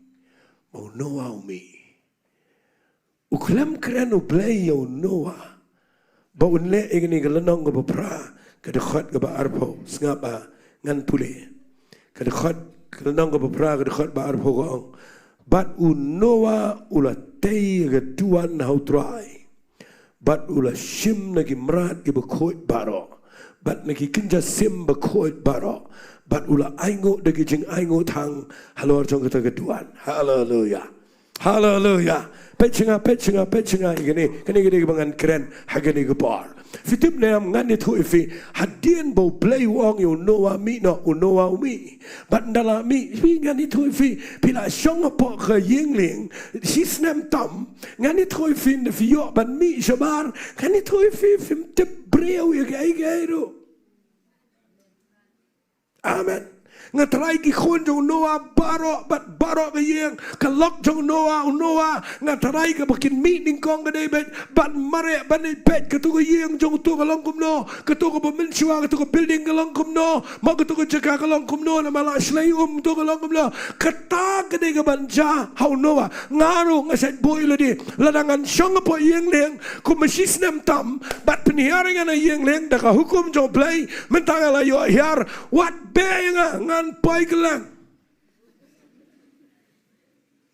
ba u Noah u mih. U khlem kren U Blei ïa u Noah ba un leh ïa kane ka lynnong kaba phra, ka dkhot kaba arphew, sngap, ah, ngan pule. Ka dkhot, ka lynnong kaba phra, ka dkhot ba arphew ka ong, bad u Noah u la tei ïa ka duwan ha U Trai, bad u la shim na ki mrad kiba khuid baroh, bad na ki kynja sim bakhuid baroh, bad u la ainguh da ki jingainguh thang halor jong kata ka duwan. Haleluya. Haleluya. Peit sha nga, peit sha nga, peit sha nga ïa kane, kane ka dei kaba ngan kren ha kane ka por. Phi tip ne em, ngan ïathuh ïa phi, hadien ba U Blei u ong ïa u Noah mih noh, u Noah u mih. Bad ynda la mih, phi, ngan ïathuh ïa phi, phi la shong hapoh ka ïing lieng shi snem tam, ngan ïathuh ïa phi, ynda phi ïoh ban mih shabar, ngan ïathuh ïa phi, phim tip briew ïa kaei kaei ruh. Amen. Nga tharai ki khun jong u Noah baroh, bad baroh ka ïing, ka lok jong u Noah, u Noah, nga tharai kaba kin mih nyngkong ka dei beit ban mareh, ban ïeit beit, katu ka ïing jong uto ka long kumno, katu kaba mynshuwa, katu ka building ka long kumno, mo katu ka jaka ka long kumno, namar la shlei um uto ka long kumno. Kata ka dei kaban jia ha u Noah. Nga ruh nga shait buh ïa lade, lada ngan shong hapoh ïing lieng kum shi snem tam, bad pynhiar ïa nga na ïing lieng da ka hukum jong U Blei, mynta nga la ïoh hiar, wat beh ïa nga, ngan poi kylleng.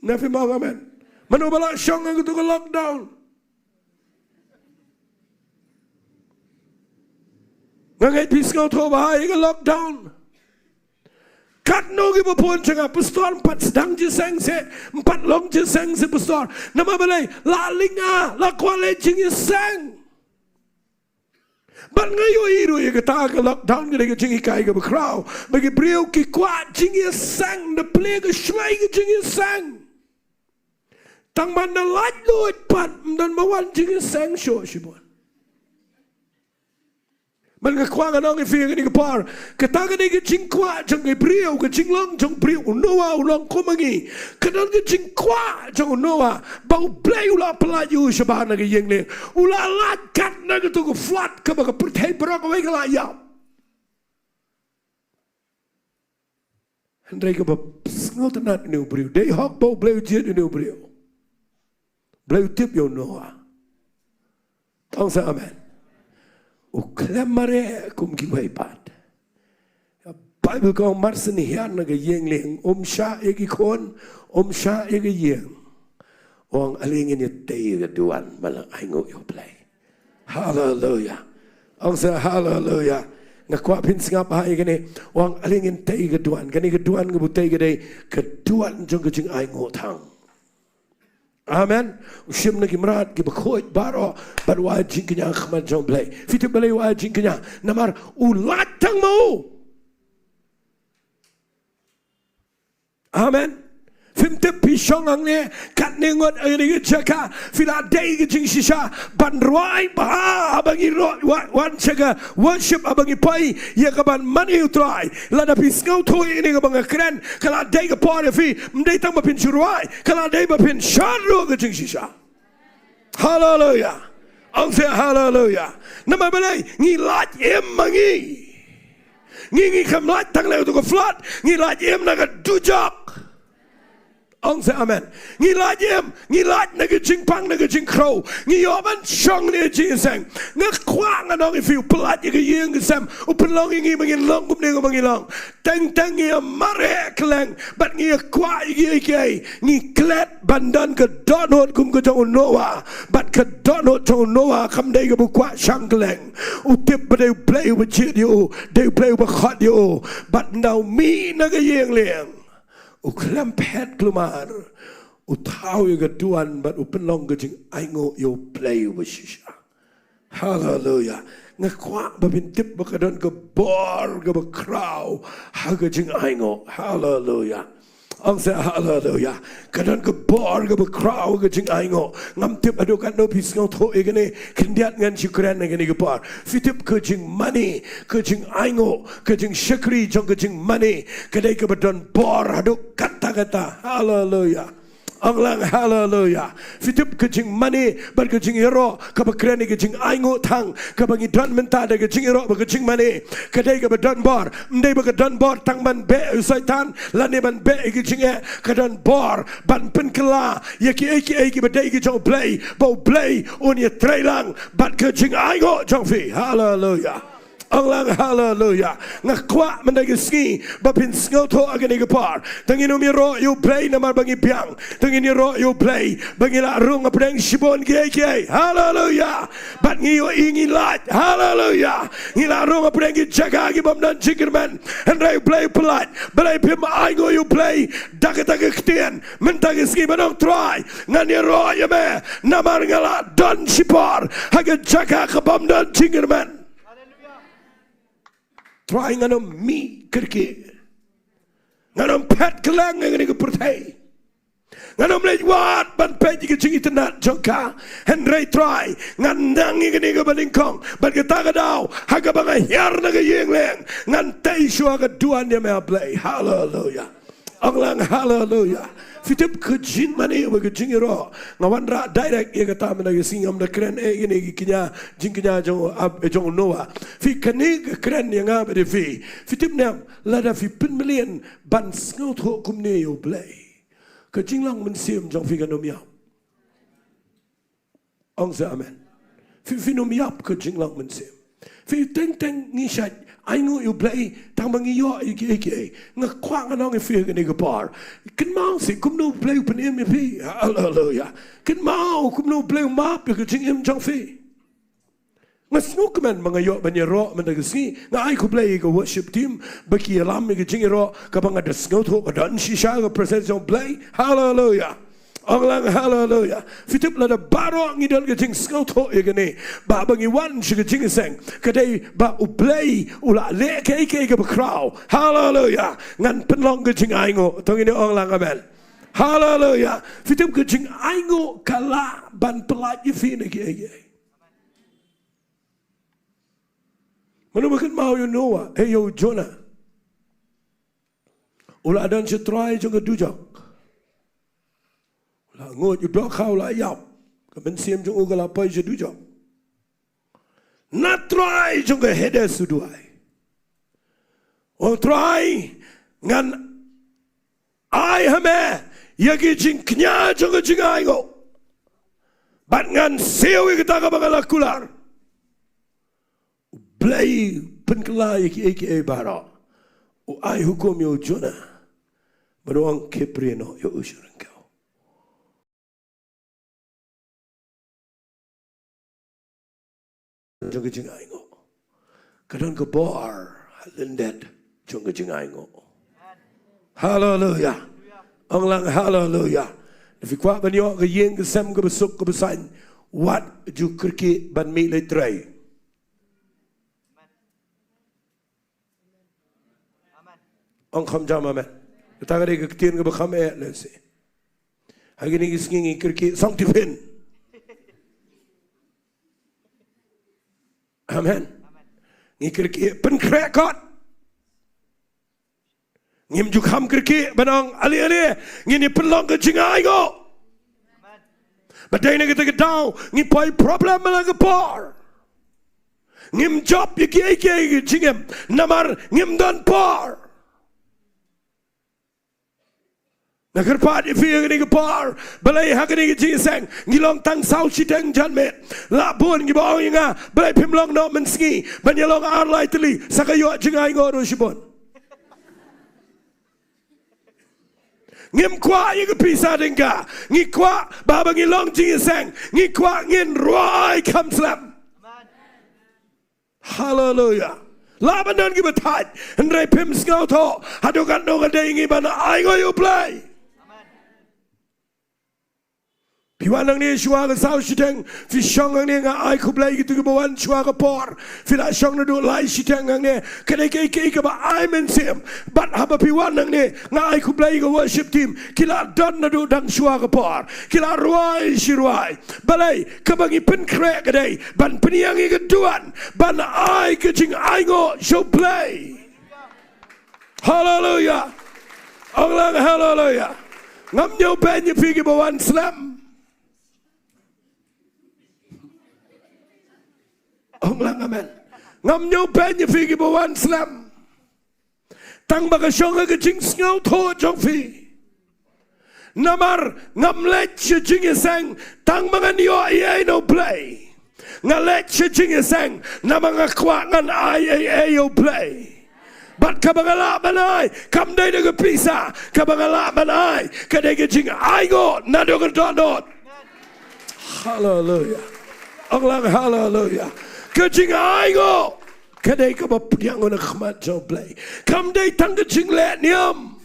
Na phi ong amen. Mano ba la shong ha katu ka lockdown? Nga ngeit phi sngewthuh bha ïa ka lockdown. Katno kiba phone sha nga, pastor, ym pat sdang jingïaseng seh, ym pat long jingïaseng seh pastor. Namar balei? La lynga, la kwah leh jingïaseng. Bad nga ïohi ruh ïa kata ka lockdown ka dei ka jinghikai kaba khraw ba ki briew ki kwah jingïaseng, da plie ka shlei ka jingïaseng. Tang ban da laitluid pat, ym don ba wan jingïaseng shuh shibun. Bad nga kwah ngan ong ïa phi ha kane ka por, kata ka dei ka jingkwah jong ki briew, ka jinglong jong briew. U Noah u long kum ma ngi. Ka don ka jingkwah jong u Noah ba U Blei u la pyllait ïa u shabar na ka ïing lieng. U la lait kat na katu ka flood kaba ka pyrthei baroh kawei ka la ïap. Hynrei kaba sngewtynnat ïa une u briew, dei hok ba U Blei u jied ïa une u briew. Blei u tip ïa u Noah. Ong sa amen. U khlem mareh kum kiwei pat. Baibl ka ong mar shen hiar na ka ïing lieng, um shah ïa ki khun, um shah ïa ka ïing. U ong ale ngin ïa tei ïa ka duwan, ma la ainguh ïa U Blei. Haleluya. Ong sa haleluya. Nga kwah phin sngap ha ïa kane. Wan ale ngin tei ka duwan. Kane ka duwan kaba u tei ka dei ka duwan jong ka jingainguh thang. Amen. U shim na ki mrad kiba khuid baroh bad u ai jingkñia ha khmat jong U Blei. Phi tip balei u ai jingkñia? Namar u lait tang ma u. Amen. Phim tip phi shong hangne katne ngut ha kane ka jaka, phi la dei ka jingshisha ban rwai bha haba ngi roi wa-, wan sha ka worship, haba ngi poi ïa ka ban mane U Trai. Lada phi sngewthuh ïa kane kaba nga kren, ka la dei ka por ïa phi, ym dei tang ba phin shu rwai, ka la dei ba phin shad ruh ka jingshisha. Haleluya. Ong sa haleluya. Namar balei? Ngi lait im ma ngi. Ngi, ngi kam lait tang na katu ka flood, ngi lait im na ka dujok. Ong sa amen. Ngi lait im, ngi lait na ka jingpang, na ka jingkhrew. Ngi ïoh ban shong ne jingseng. Nga kwah ngan ong ïa phi, u pyllait ïa ka ïing ka sem, u pynlong ïa ngi ba ngin long kumne kumba ngi long. Teng teng ngi ïa mareh kylleng bad ngi ïa kwah ïa kiei kiei. Ngi klet ban don ka dohnud kum ka jong u Noah. Bad ka dohnud jong u Noah kam dei kaba u kwah shang kylleng. U tip ba dei U Blei uba jied ïa u, dei U Blei uba khot ïa u. Bad ynda u mih na ka ïing lieng, u khlem phet kulmar, u thaw ïa ka duwan bad u pynlong ka jingainguh ïa U Blei uba shisha. Haleluya. Nga kwah ba phin tip ba ka don ka bor kaba khraw ha ka jingainguh. Haleluya. Ong sa haleluya. Ka don ka bor kaba khraw ha ka jingainguh. Ngam tip haduh katno phi sngewthuh ïa kane, khyndiat ngan shu kren ha kane ka por. Phi tip ka jingmane, ka jingainguh, ka jingshakri jong ka jingmane, ka dei kaba don bor haduh katta katta. Haleluya. Ong lang haleluya. Phi tip ka jingmane bad ka jingïaroh kaba kren ïa ka jingainguh thang kaba ngi don mynta da ka jingïaroh bad ka jingmane, ka dei kaba don bor. Ym dei ba ka don bor tang ban beh ïa u Soitan lane ban beh ïa ka jingeh, ka don bor ban pynkylla ïa kiei kiei kiba dei ki jong U Blei, ba U Blei un ïatrei lang bad ka jingainguh jong phi. Haleluya. Ong lang haleluya. Nga kwah mynta ka sngi ba phin sngewthuh ha kane ka por. Tang ngin ym ïaroh ïa U Blei namar ba ngi biang. Tang ngin ïaroh ïa U Blei ba ngi la rung hapdeng shibun kiei kiei. Haleluya. Bad ngi ïohi ngi lait. Haleluya. Ngi la rung hapdeng ki jaka ki bym don jingkyrmen. Hynrei U Blei u pyllait. Balei phim ainguh ïa U Blei da kata ka ktien? Mynta ka sngi ban ong, Trai, ngan ïaroh ïa me namar nga la don shipor ha ka jaka ka bym don jingkyrmen. Trai, ngan ym mih kyrkieh. Ngan ym phet kylleng ïa kane ka pyrthei. Ngan ym leit wad ban peit ïa ka jingitynnad jong ka. Hynrei Trai, ngan nang ïa kane kaba nyngkong. Bad kata ka daw, ha kaba nga hiar na ka ïing leng, ngan tei shuwa ka duwan ïa me, A Blei. Haleluya. Ong lang haleluya. Phi tip ka jingmane bad ka jingïaroh. Nga wanrah direct ïa kata mynta ka sngi, ngam da kren eh ïa kine ki kñia, jingkñia jong u Ab-, jong u Noah. Phi, kane ka kren ïa nga bad ïa phi. Phi tip ne em, lada phi pynmlien ban sngewthuh kumne ïa U Blei, ka jinglong mynsiem jong phi kan ym ïap. Ong sa amen. Phi, phin ym ïap ka jinglong mynsiem. Phi, teng teng ngi shait ainguh ïa U Blei tang ba ngi ïoh ïa kiei kiei. Nga kwah ngan ong ïa phi ha kane ka por. Kynmaw seh kumno U Blei u pynim ïa phi. Haleluya. Kynmaw kumno U Blei u map ïa ka jingim jong phi. Nga sngewkmen ba nga ïoh ban ïaroh mynta ka sngi. Nga ai khublei ïa ka worship team ba ki ïalam ïa ka jingïaroh kaba nga da sngewthuh ka don shisha ka presence jong U Blei. Haleluya. Ong lang haleluya. Phi tip, lada baroh ngi don ka jingsngewthuh ïa kane, ba, ba ngi wan sha ka jingïaseng, ka dei ba U Blei u la leh kaei kaei kaba khraw. Haleluya. Ngan pynlong ka jingainguh. To ngin ong lang amen. Haleluya. Phi tip, ka jingainguh ka lah ban pyllait ïa phi na kiei kiei. Mano ba kynmaw ïa u Noah, eh, ïa u Jonah? U la don sha trai jong ka dujok. U la nguid, u dohkha u la ïap. Ka mynsiem jong u ka la poi sha dujok. Na trai jong ka Hades u duwai. U ong, Trai, ngan ai ha me ïa ki jingkñia jong ka jingainguh. Bad ngan siew ïa kata kaba nga la kular. U Blei u pynkylla ïa kiei kiei baroh. U ai hukum ïa u Jonah. Bad u ong, khie briew noh ïa u sha ryngkew. jong ka jingainguh. Ka don ka bor ha lyndet jong ka jingainguh. Haleluya. Ong lang haleluya. Lada phi kwah ban ïoh ka ïing ka sem kaba suk kaba saiñ, wat ju kyrkieh ban mih leit trei. Ong kham jam amen. Kata ka dei ka ktien kaba kham eh lehse. Ha kine ki sngi ngi kyrkieh song tiffin. Amen. Ngi kyrkieh pynkhreh kot. Ngim ju kham kyrkieh ban ong ale ale ngin ïa pynlong ka jingainguh. Ba dei na kata ka daw ngi poi problem man la ka por. Ngim jop ïa kiei kiei ki jingim namar ngim don por. Nga kyrpad ïa phi ha kane ka por, balei ha kane ka jingïaseng ngi long tang saw shiteng janmiet. La bun kiba ong ïa nga, balei phim long noh mynsngi ban ïalong ar lai tylli, sa ka ïoh jingainguh ruh shibun. Ngim kwah ïa ka pisa tyngka, ngi kwah ba haba ngi long jingïaseng ngi kwah ngin rwai kham slem. Haleluya. Lah ban don kiba thait, hynrei phim sngewthuh haduh katno ka dei ngi ban ainguh ïa U Blei. Phi wan nangne shuwa ka saw shiteng, phi shong hangne, nga ai khublei ïa kito kiba wan shuwa ka por. Phi la shong naduh lai shiteng hangne, ka dei kaei kaei kaba ai mynsiem. Bad haba phi wan nangne nga ai khublei ïa ka worship team, ki la don naduh dang shuwa ka por, ki la rwai shi rwai. Balei? Kaba ngi pynkhreh ka dei ban pynïeng ïa ka duwan ban ai ka jingainguh sha U Blei. Haleluya. Ong lang haleluya. Ngam ñiew beiñ ïa phi kiba wan slem. Ong lang amen. Ngam ñiew beiñ ïa phi kiba wan slem. Tang ba ka shong ha ka jingsngewthuh jong phi. Namar ngam leit sha jingïaseng tang ba ngan ïoh ei ei na U Blei. Nga leit sha jingïaseng namar nga kwah ngan ai ei ei ïa U Blei. Bad kaba nga lah ban ai kam dei da ka pisa, kaba nga lah ban ai ka dei ka jingainguh naduh ka dohnud. Haleluya. Ong lang haleluya. Ka jingainguh ka dei kaba pdiang na ka khmat jong U Blei. Kam dei tang ka jingleh niam.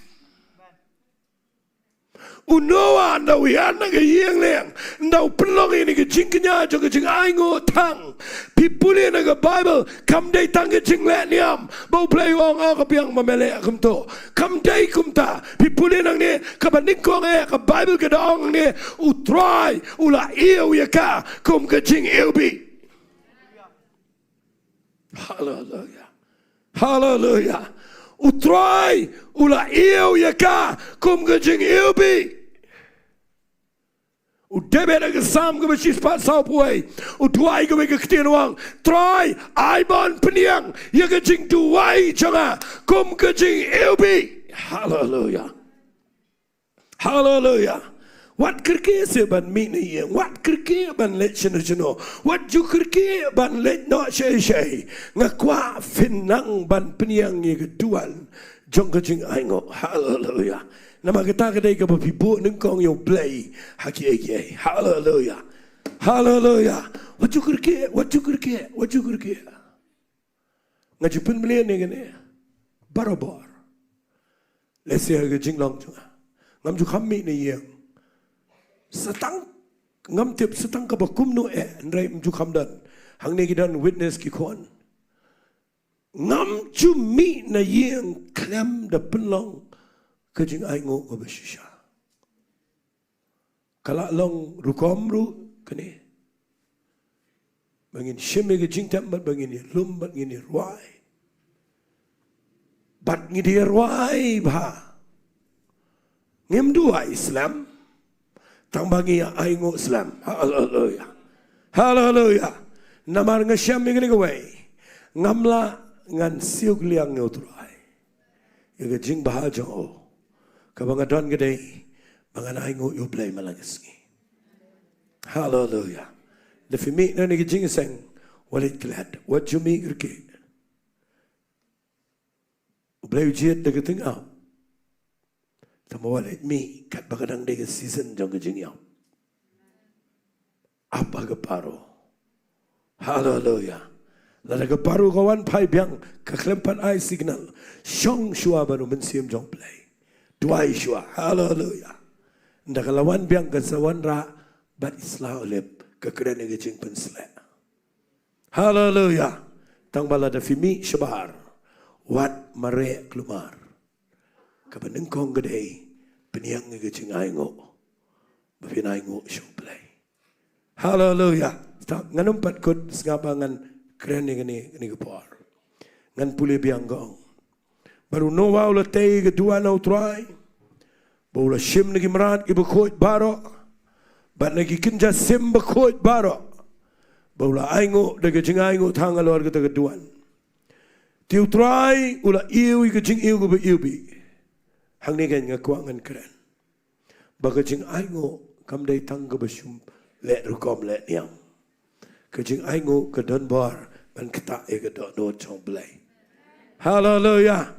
U Noah ynda u ïaid na ka ïing lieng, ynda u pynlong ïa kane ka jingkñia jong ka jingainguh thang. Phi pule na ka Baibl, kam dei tang ka jingleh niam ba U Blei u ong, oh, ka biang ba me leh kumto. Kam dei kumta. Phi pule nangne, kaba nyngkong eh ka Baibl ka da ong nangne, U Trai u la ïew ïa ka kum ka jingiwbih. Haleluya. Haleluya. U Trai u la ïew ïa ka kum ka jingiwbih. U David ha ka Salm kaba shispah sawphew wei u duwai kawei ka ktien, u ong, Trai, ai ba yn pynïeng ïa ka jingduwai jong nga kum ka jingiwbih. Haleluya. Haleluya. Wat kyrkieh seh ban mih na ïing, wat kyrkieh ban leit shano shano, wat ju kyrkieh ban leit noh shaei shaei. Nga kwah phin nang ban pynïeng ïa ka duwan jong ka jingainguh. Haleluya. Namar kata ka dei kaba phi buh nyngkong ïa U Blei ha kiei kiei. Haleluya. Haleluya. Wat ju kyrkieh, wat ju kyrkieh, wat ju kyrkieh. Nga ju pynmlien ïa kane barabor. Lehse ha ka jinglong jong nga ngam ju kham mih na ïing. Sa tang, ngam tip sa tang kaba kumno eh, hynrei ym ju kham don. Hangne ki don witness ki khun. Ngam ju mih na ïing khlem da pynlong ka jingainguh kaba shisha. Ka la long rukom ruh kane. Ba ngin shim ïa ka jingtep bad ba ngin ïalum bad ngin ïarwai. Bad ngin ïarwai bha. Ngim duwai slem. Tang ba ngi ïa ainguh slem. Haleluya. Haleluya. Namar nga shem ïa kane kawei. Ngam lah ngan siew liang ïa U Trai. Ïa ka jingbha jong u. Kaba nga don ka dei ba ngan ainguh ïa U Blei man la ka sngi. Haleluya. Lada phi mih na kane ka jingïaseng, wat leit klet, wat ju mih kyrkieh. U Blei u jied da ka tyngab. Tangba wat leit mih katba ka dang dei ka season jong ka jingïap. Ap ha ka paro. Haleluya. Lada ka paru ka wan phai biang, ka khlem pat ai signal. Shong shuwa bad u Mynsiem jong U Blei. Duwai shuwa. Haleluya. Ynda ka la wan biang ka sa wanrah bad i sla u lip, ka kren ïa ka jingpynsleh. Haleluya. Tang ba lada phi mih shabar, wat mareh kulmar. Kaba nyngkong ka dei, pynïeng ïa ka jingainguh ba phin ainguh sha U Blei. Haleluya. Ngan ym pat kut, sngap ba ngan kren ïa kane, kane ka por. Ngan pule biang, ka ong: Bad u Noah u la tei ïa ka duwan na U Trai, ba u la shim na ki mrad kiba khuid baroh, bad na ki kynja sim bakhuid baroh, ba u la ainguh da ka jingainguh tang halor kata ka duwan. Te U Trai u la ïew ïa ka jingïew kaba iwbih. Hangne kein nga kwah ngan kren ba ka jingainguh kam dei tang kaba shym leh rukom leh niam. Ka jingainguh ka don bor ban ktah ïa ka dohnud jong U Blei. Haleluya.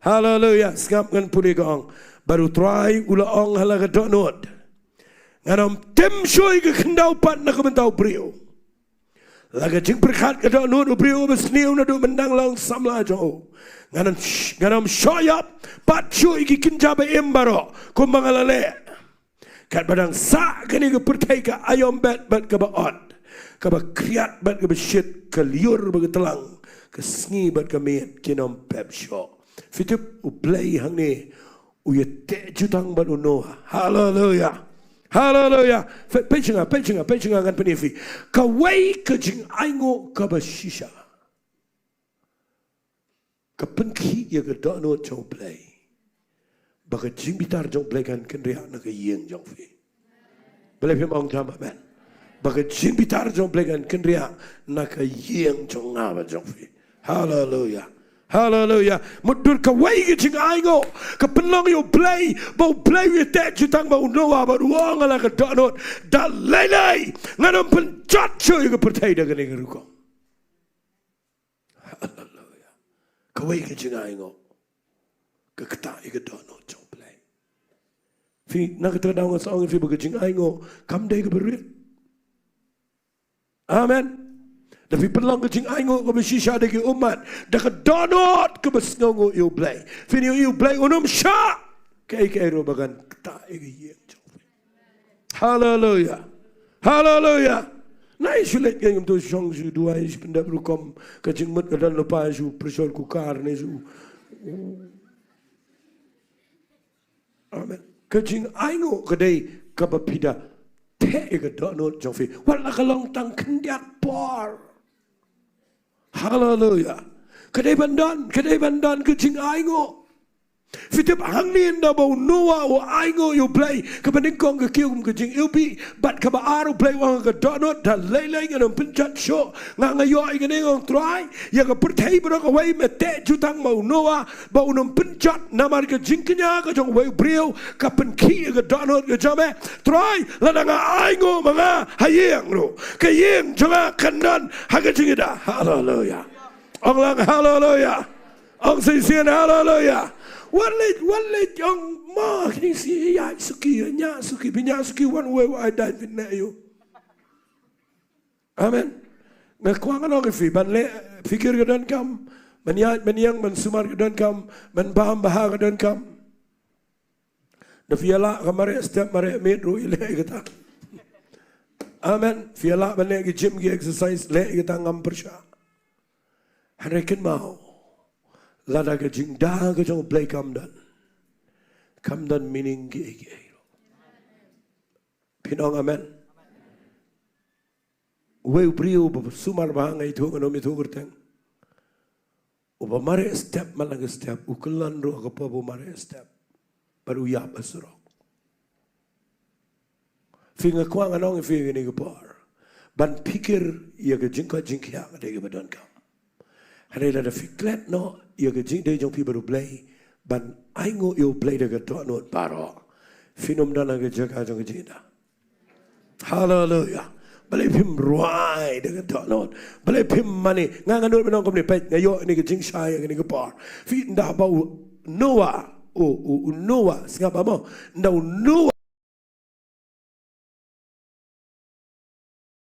Haleluya. Sngap, ngan pule, ka ong: Bad U Trai u la ong ha la ka dohnud, ngan ym tim shuh ïa ka khyndew pat na ka bynta u briew. La ka jingpyrkhat ka dohnud u briew ba sniew naduh mynta long samla jong u. Ngan ym sh-, ngan ym shoh ïap pat shuh ïa ki kynja ba im baroh kumba nga la leh. Katba dang sah kane ka pyrthei ka aïom bad, bad kaba ot, kaba khriat bad kaba shit, ka lyiur bad ka tlang, ka sngi bad ka miet kin ym pep shuh. Phi tip, U Blei hangne u ïateh jutang bad u Noah. Haleluya. Haleluya. Peit, peit sha nga, peit sha nga, peit sha nga, ngan pyni ïa phi. Kawei ka jingainguh kaba shisha ka pynkhih ïa ka dohnud jong U Blei, ba ka jingbitar jong U Blei kan kynriah na ka ïing jong phi. Balei phim ong jam amen? Ba ka jingbitar jong U Blei kan kynriah na ka ïing jong nga bad jong phi. Haleluya. Haleluya. Mutdur kawei ka jingainguh ka pynlong ïa U Blei, ba U Blei u ïateh jutang bad u Noah bad u ong ha la ka dohnud, da lei lei ngan ym pynjot shuh ïa ka pyrthei da kane ka rukom. Haleluya. Kawei ka jingainguh ka ktah ïa ka dohnud jong U Blei. Phi, na kata ka daw nga sa ong ïa phi ba ka jingainguh kam dei kaba rit. Amen. Da phi pynlong ka jingainguh kaba shisha da ki ummat, da ka dohnud kaba sngewnguh ïa U Blei, phin ïohi U Blei un ym shah kaei kaei ruh ba kan ktah ïa ka ïing jong phi. Haleluya. Haleluya. Nai shu leit, ngam tu shong shu duwai, shu pyndep rukom, ka jingmut ka don lypa, shu pressure cooker ne shu. Amen. Ka jingainguh ka dei kaba phi da theh ïa ka dohnud jong phi, wat la ka long tang khyndiat por. Haleluya. Ka dei ban don, ka dei ban don ka jingainguh. Phi tip, hangne ynda ba u Noah u ainguh ïa U Blei, kaba nyngkong ka kiew kum ka jingiwbih, bad kaba ar U Blei u ong ha ka dohnud, da lei lei ngan ym pynjot shuh. Nga, nga ïoh ïa kane, nga ong Trai, ïa ka pyrthei baroh kawei me teh jutang ma u Noah ba un ym pynjot, namar ka jingkñia ka jong uwei u briew ka pynkhih ïa ka dohnud ka jong me. Trai, lada nga ainguh ma nga ha ïing ruh, ka ïing jong nga kan don ha ka jingïada. Haleluya. Ong lang haleluya. Ong shisien haleluya. Wat leit, wat leit ong ma kine shi ïa suki, ïa suki, bi ïa suki wan uwei uwei dai phin ne ïa u. Amen. Nga kwah ngan ong ïa phi, ban leh phikir ka donkam, ban ïaid ban ïeng, ban sumar ka donkam, ban bam bha ka donkam. Da phi ïa lah ka mareh step mareh miet ruh, leh ïa kata. Amen. Phi ïa lah ban leh ki gym ki exercise, leh ïa kata, ngam pyrshah. Hynrei kynmaw, lada ka jingda ka jong U Blei kam don, kam don meaning kiei kiei ruh. Phin ong amen. Uwei u briew uba sumar bha, nga ithuh, ngan ym ithuh kyrteng, uba mareh step man la ka step, u kyllon ruh ha ka por ba u mareh step, bad u ïap ha surok. Phi, nga kwah ngan ong ïa phi kane ka por, ban phikir ïa ka jingkoit jingkhiah ka dei kaba donkam. Hynrei lada phi klet noh ïa ka jingïadei jong phi bad U Blei, ban ainguh ïa U Blei da ka dohnud baroh, phin ym don ha ka jaka jong ka jingïada. Haleluya. Balei phim rwai da ka dohnud? Balei phim mane? Nga, nga nud ban ong kumne, peit, nga ïoh ïa kane ka jingshai ïa kane ka por. Phi, ynda ba u Noah, u, u, u Noah, sngap ba mo, ynda u Noah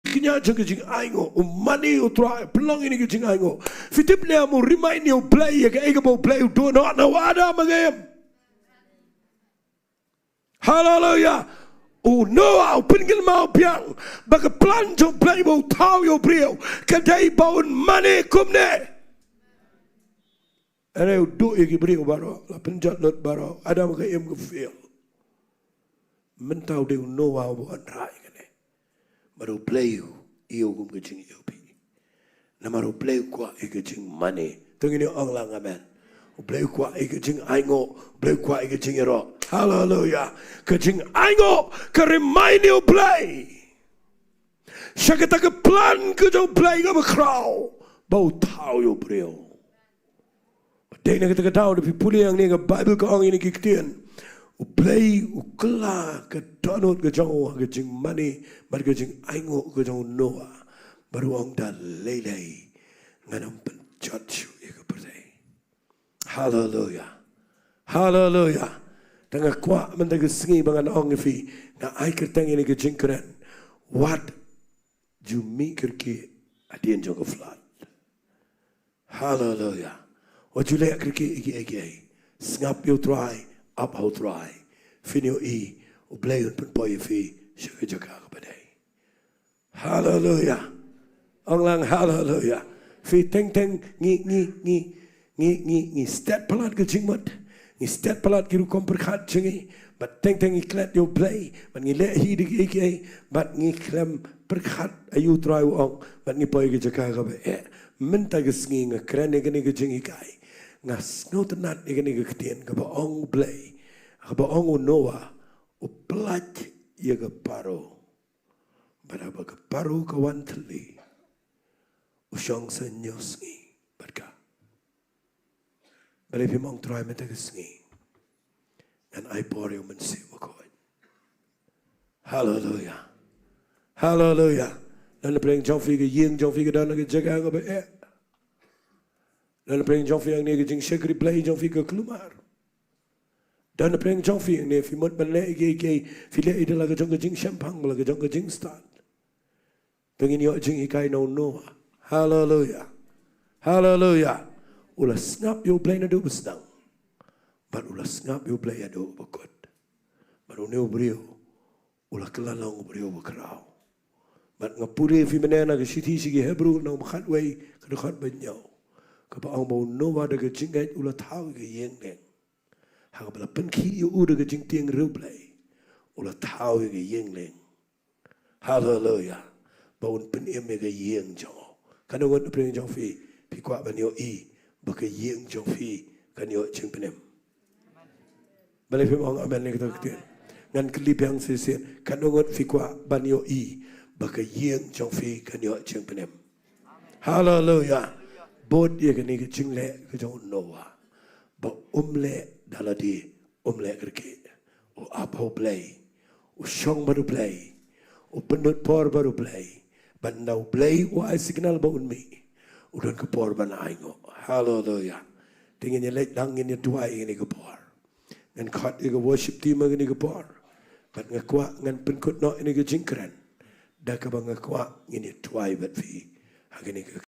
kñia jong ka jingainguh, u mane u Trai, pynlong ïa kane ka jingainguh. Phi tip ne em, u remind ïa u Blei ïa kaei kaba u Blei u duh noh na u Adam ha ka im. Haleluya. U Noah u pynkynmaw biang ba ka plan jong u Blei ba u thaw ïa u briew ka dei ba un mane kumne. Hynrei u duh ïa ki briew baroh, la pynjot lut baroh, Adam ha ka im ka fail. Mynta u dei u Noah uba wanrah ïa kane. Namar u Blei u ïoh kum ka jingïohi. Namar u Blei u kwah ïa ka jingmane. To ngin ong lang amen. U Blei u kwah ïa ka jingainguh, u Blei u kwah ïa ka jingïaroh. Haleluya. Ka jingainguh ka remind ïa u Blei sha kata ka plan ka jong u Blei kaba khraw ba u thaw ïa u briew. Dei na kata ka daw, lada phi pule ïa kane ka Baibl ka ong ïa kine ki ktien. U Blei u kylla ka dohnud ka jong u ha ka jingmane bad ka jingainguh ka jong u Noah. Bad u ong da lei lei ngan ym pynjot shuh ïa ka pyrthei. Haleluya. Haleluya. Te nga kwah mynta ka sngi ba ngan ong ïa phi, nga ai kyrteng ïa kane ka jingkren, wat ju mih kyrkieh hadien jong ka flood. Haleluya. Wat ju leh kyrkieh ïa kiei kiei. Sngap ïa u Trai, ap ha u Trai. Phin ïohi u Blei un pynpoi ïa phi sha ka jaka kaba dei. Haleluya. Ong lang haleluya. Phi, teng teng ngi, ngi, ngi, ngi, ngi, ngi stet palat ka jingmut. Ngi stet palat ki rukom pyrkhat jong ngi. Bad teng teng ngi klet ïa u Blei. Bad ngi leh hi da kiei kiei. Bad ngi khlem pyrkhat aïu u Trai u ong. Bad ngi poi ha ka jaka kaba eh. Mynta ka sngi nga kren ïa kane ka jinghikai. Nga sngewtynnat ïa kane ka ktien kaba ong u Blei, kaba ong u Noah, u pynlait ïa ka Paro. Bad haba ka Paro ka wan thylli, u shong sa hynñiew sngi bad ka. Balei phim ong, Trai, mynta ka sngi ngan ai por ïa u Mynsiem Bakhuid. Haleluya. Haleluya. Don napdeng jong phi ka ïing jong phi ka don ha ka jaka kaba eh. Don napdeng jong phi hangne ka jingshakri Blei jong phi ka kulmar. Don napdeng jong phi hangne phi mut ban leh ïa kiei kiei, phi leh ïa la ka jong ka jingshemphang, la ka jong ka jingstad. Te ngin ïoh jinghikai na u Noah. Haleluya. Haleluya. U la sngap ïa u Blei naduh ba sdang. Bad u la sngap ïa u Blei haduh ba kut. Bad une u briew u la kylla long u briew ba khraw. Bad nga pule, phi mynne, na ka shithi sha ki Hebru lynnong ba khatwei ka dkhot ba hynñiew, kaba ong ba u Noah da ka jingngeit u la thaw ïa ka ïing lieng. Ha kaba la pynkhih ïa u da ka jingtieng riewblei, u la thaw ïa ka ïing lieng. Haleluya. Ba un pynim ïa ka ïing jong u. Katno ngut napdeng jong phi, phi kwah ban ïohi ba ka ïing jong phi kan ïoh jingpynim? Balei phim ong amen ïa kata ka ktien? Ngan kylli biang shisien, katno ngut phi kwah ban ïohi ba ka ïing jong phi kan ïoh jingpynim? Haleluya. Bud ïa kane ka jingleh ka jong u Noah, ba um leh da lade, um leh kyrkieh. U ap ha u Blei, u shong bad u Blei, u pynlut por bad u Blei. Bad ynda u Blei u ai signal ba un mih, u don ka por ban ainguh. Haleluya. Te ngin ïa leit lang, ngin ïa duwai ïa kane ka por. Ngan khot ïa ka worship team ha kane ka por. Bad nga kwah ngan pynkut noh ïa kane ka jingkren da kaba nga kwah ngin ïa duwai bad phi ha kane ka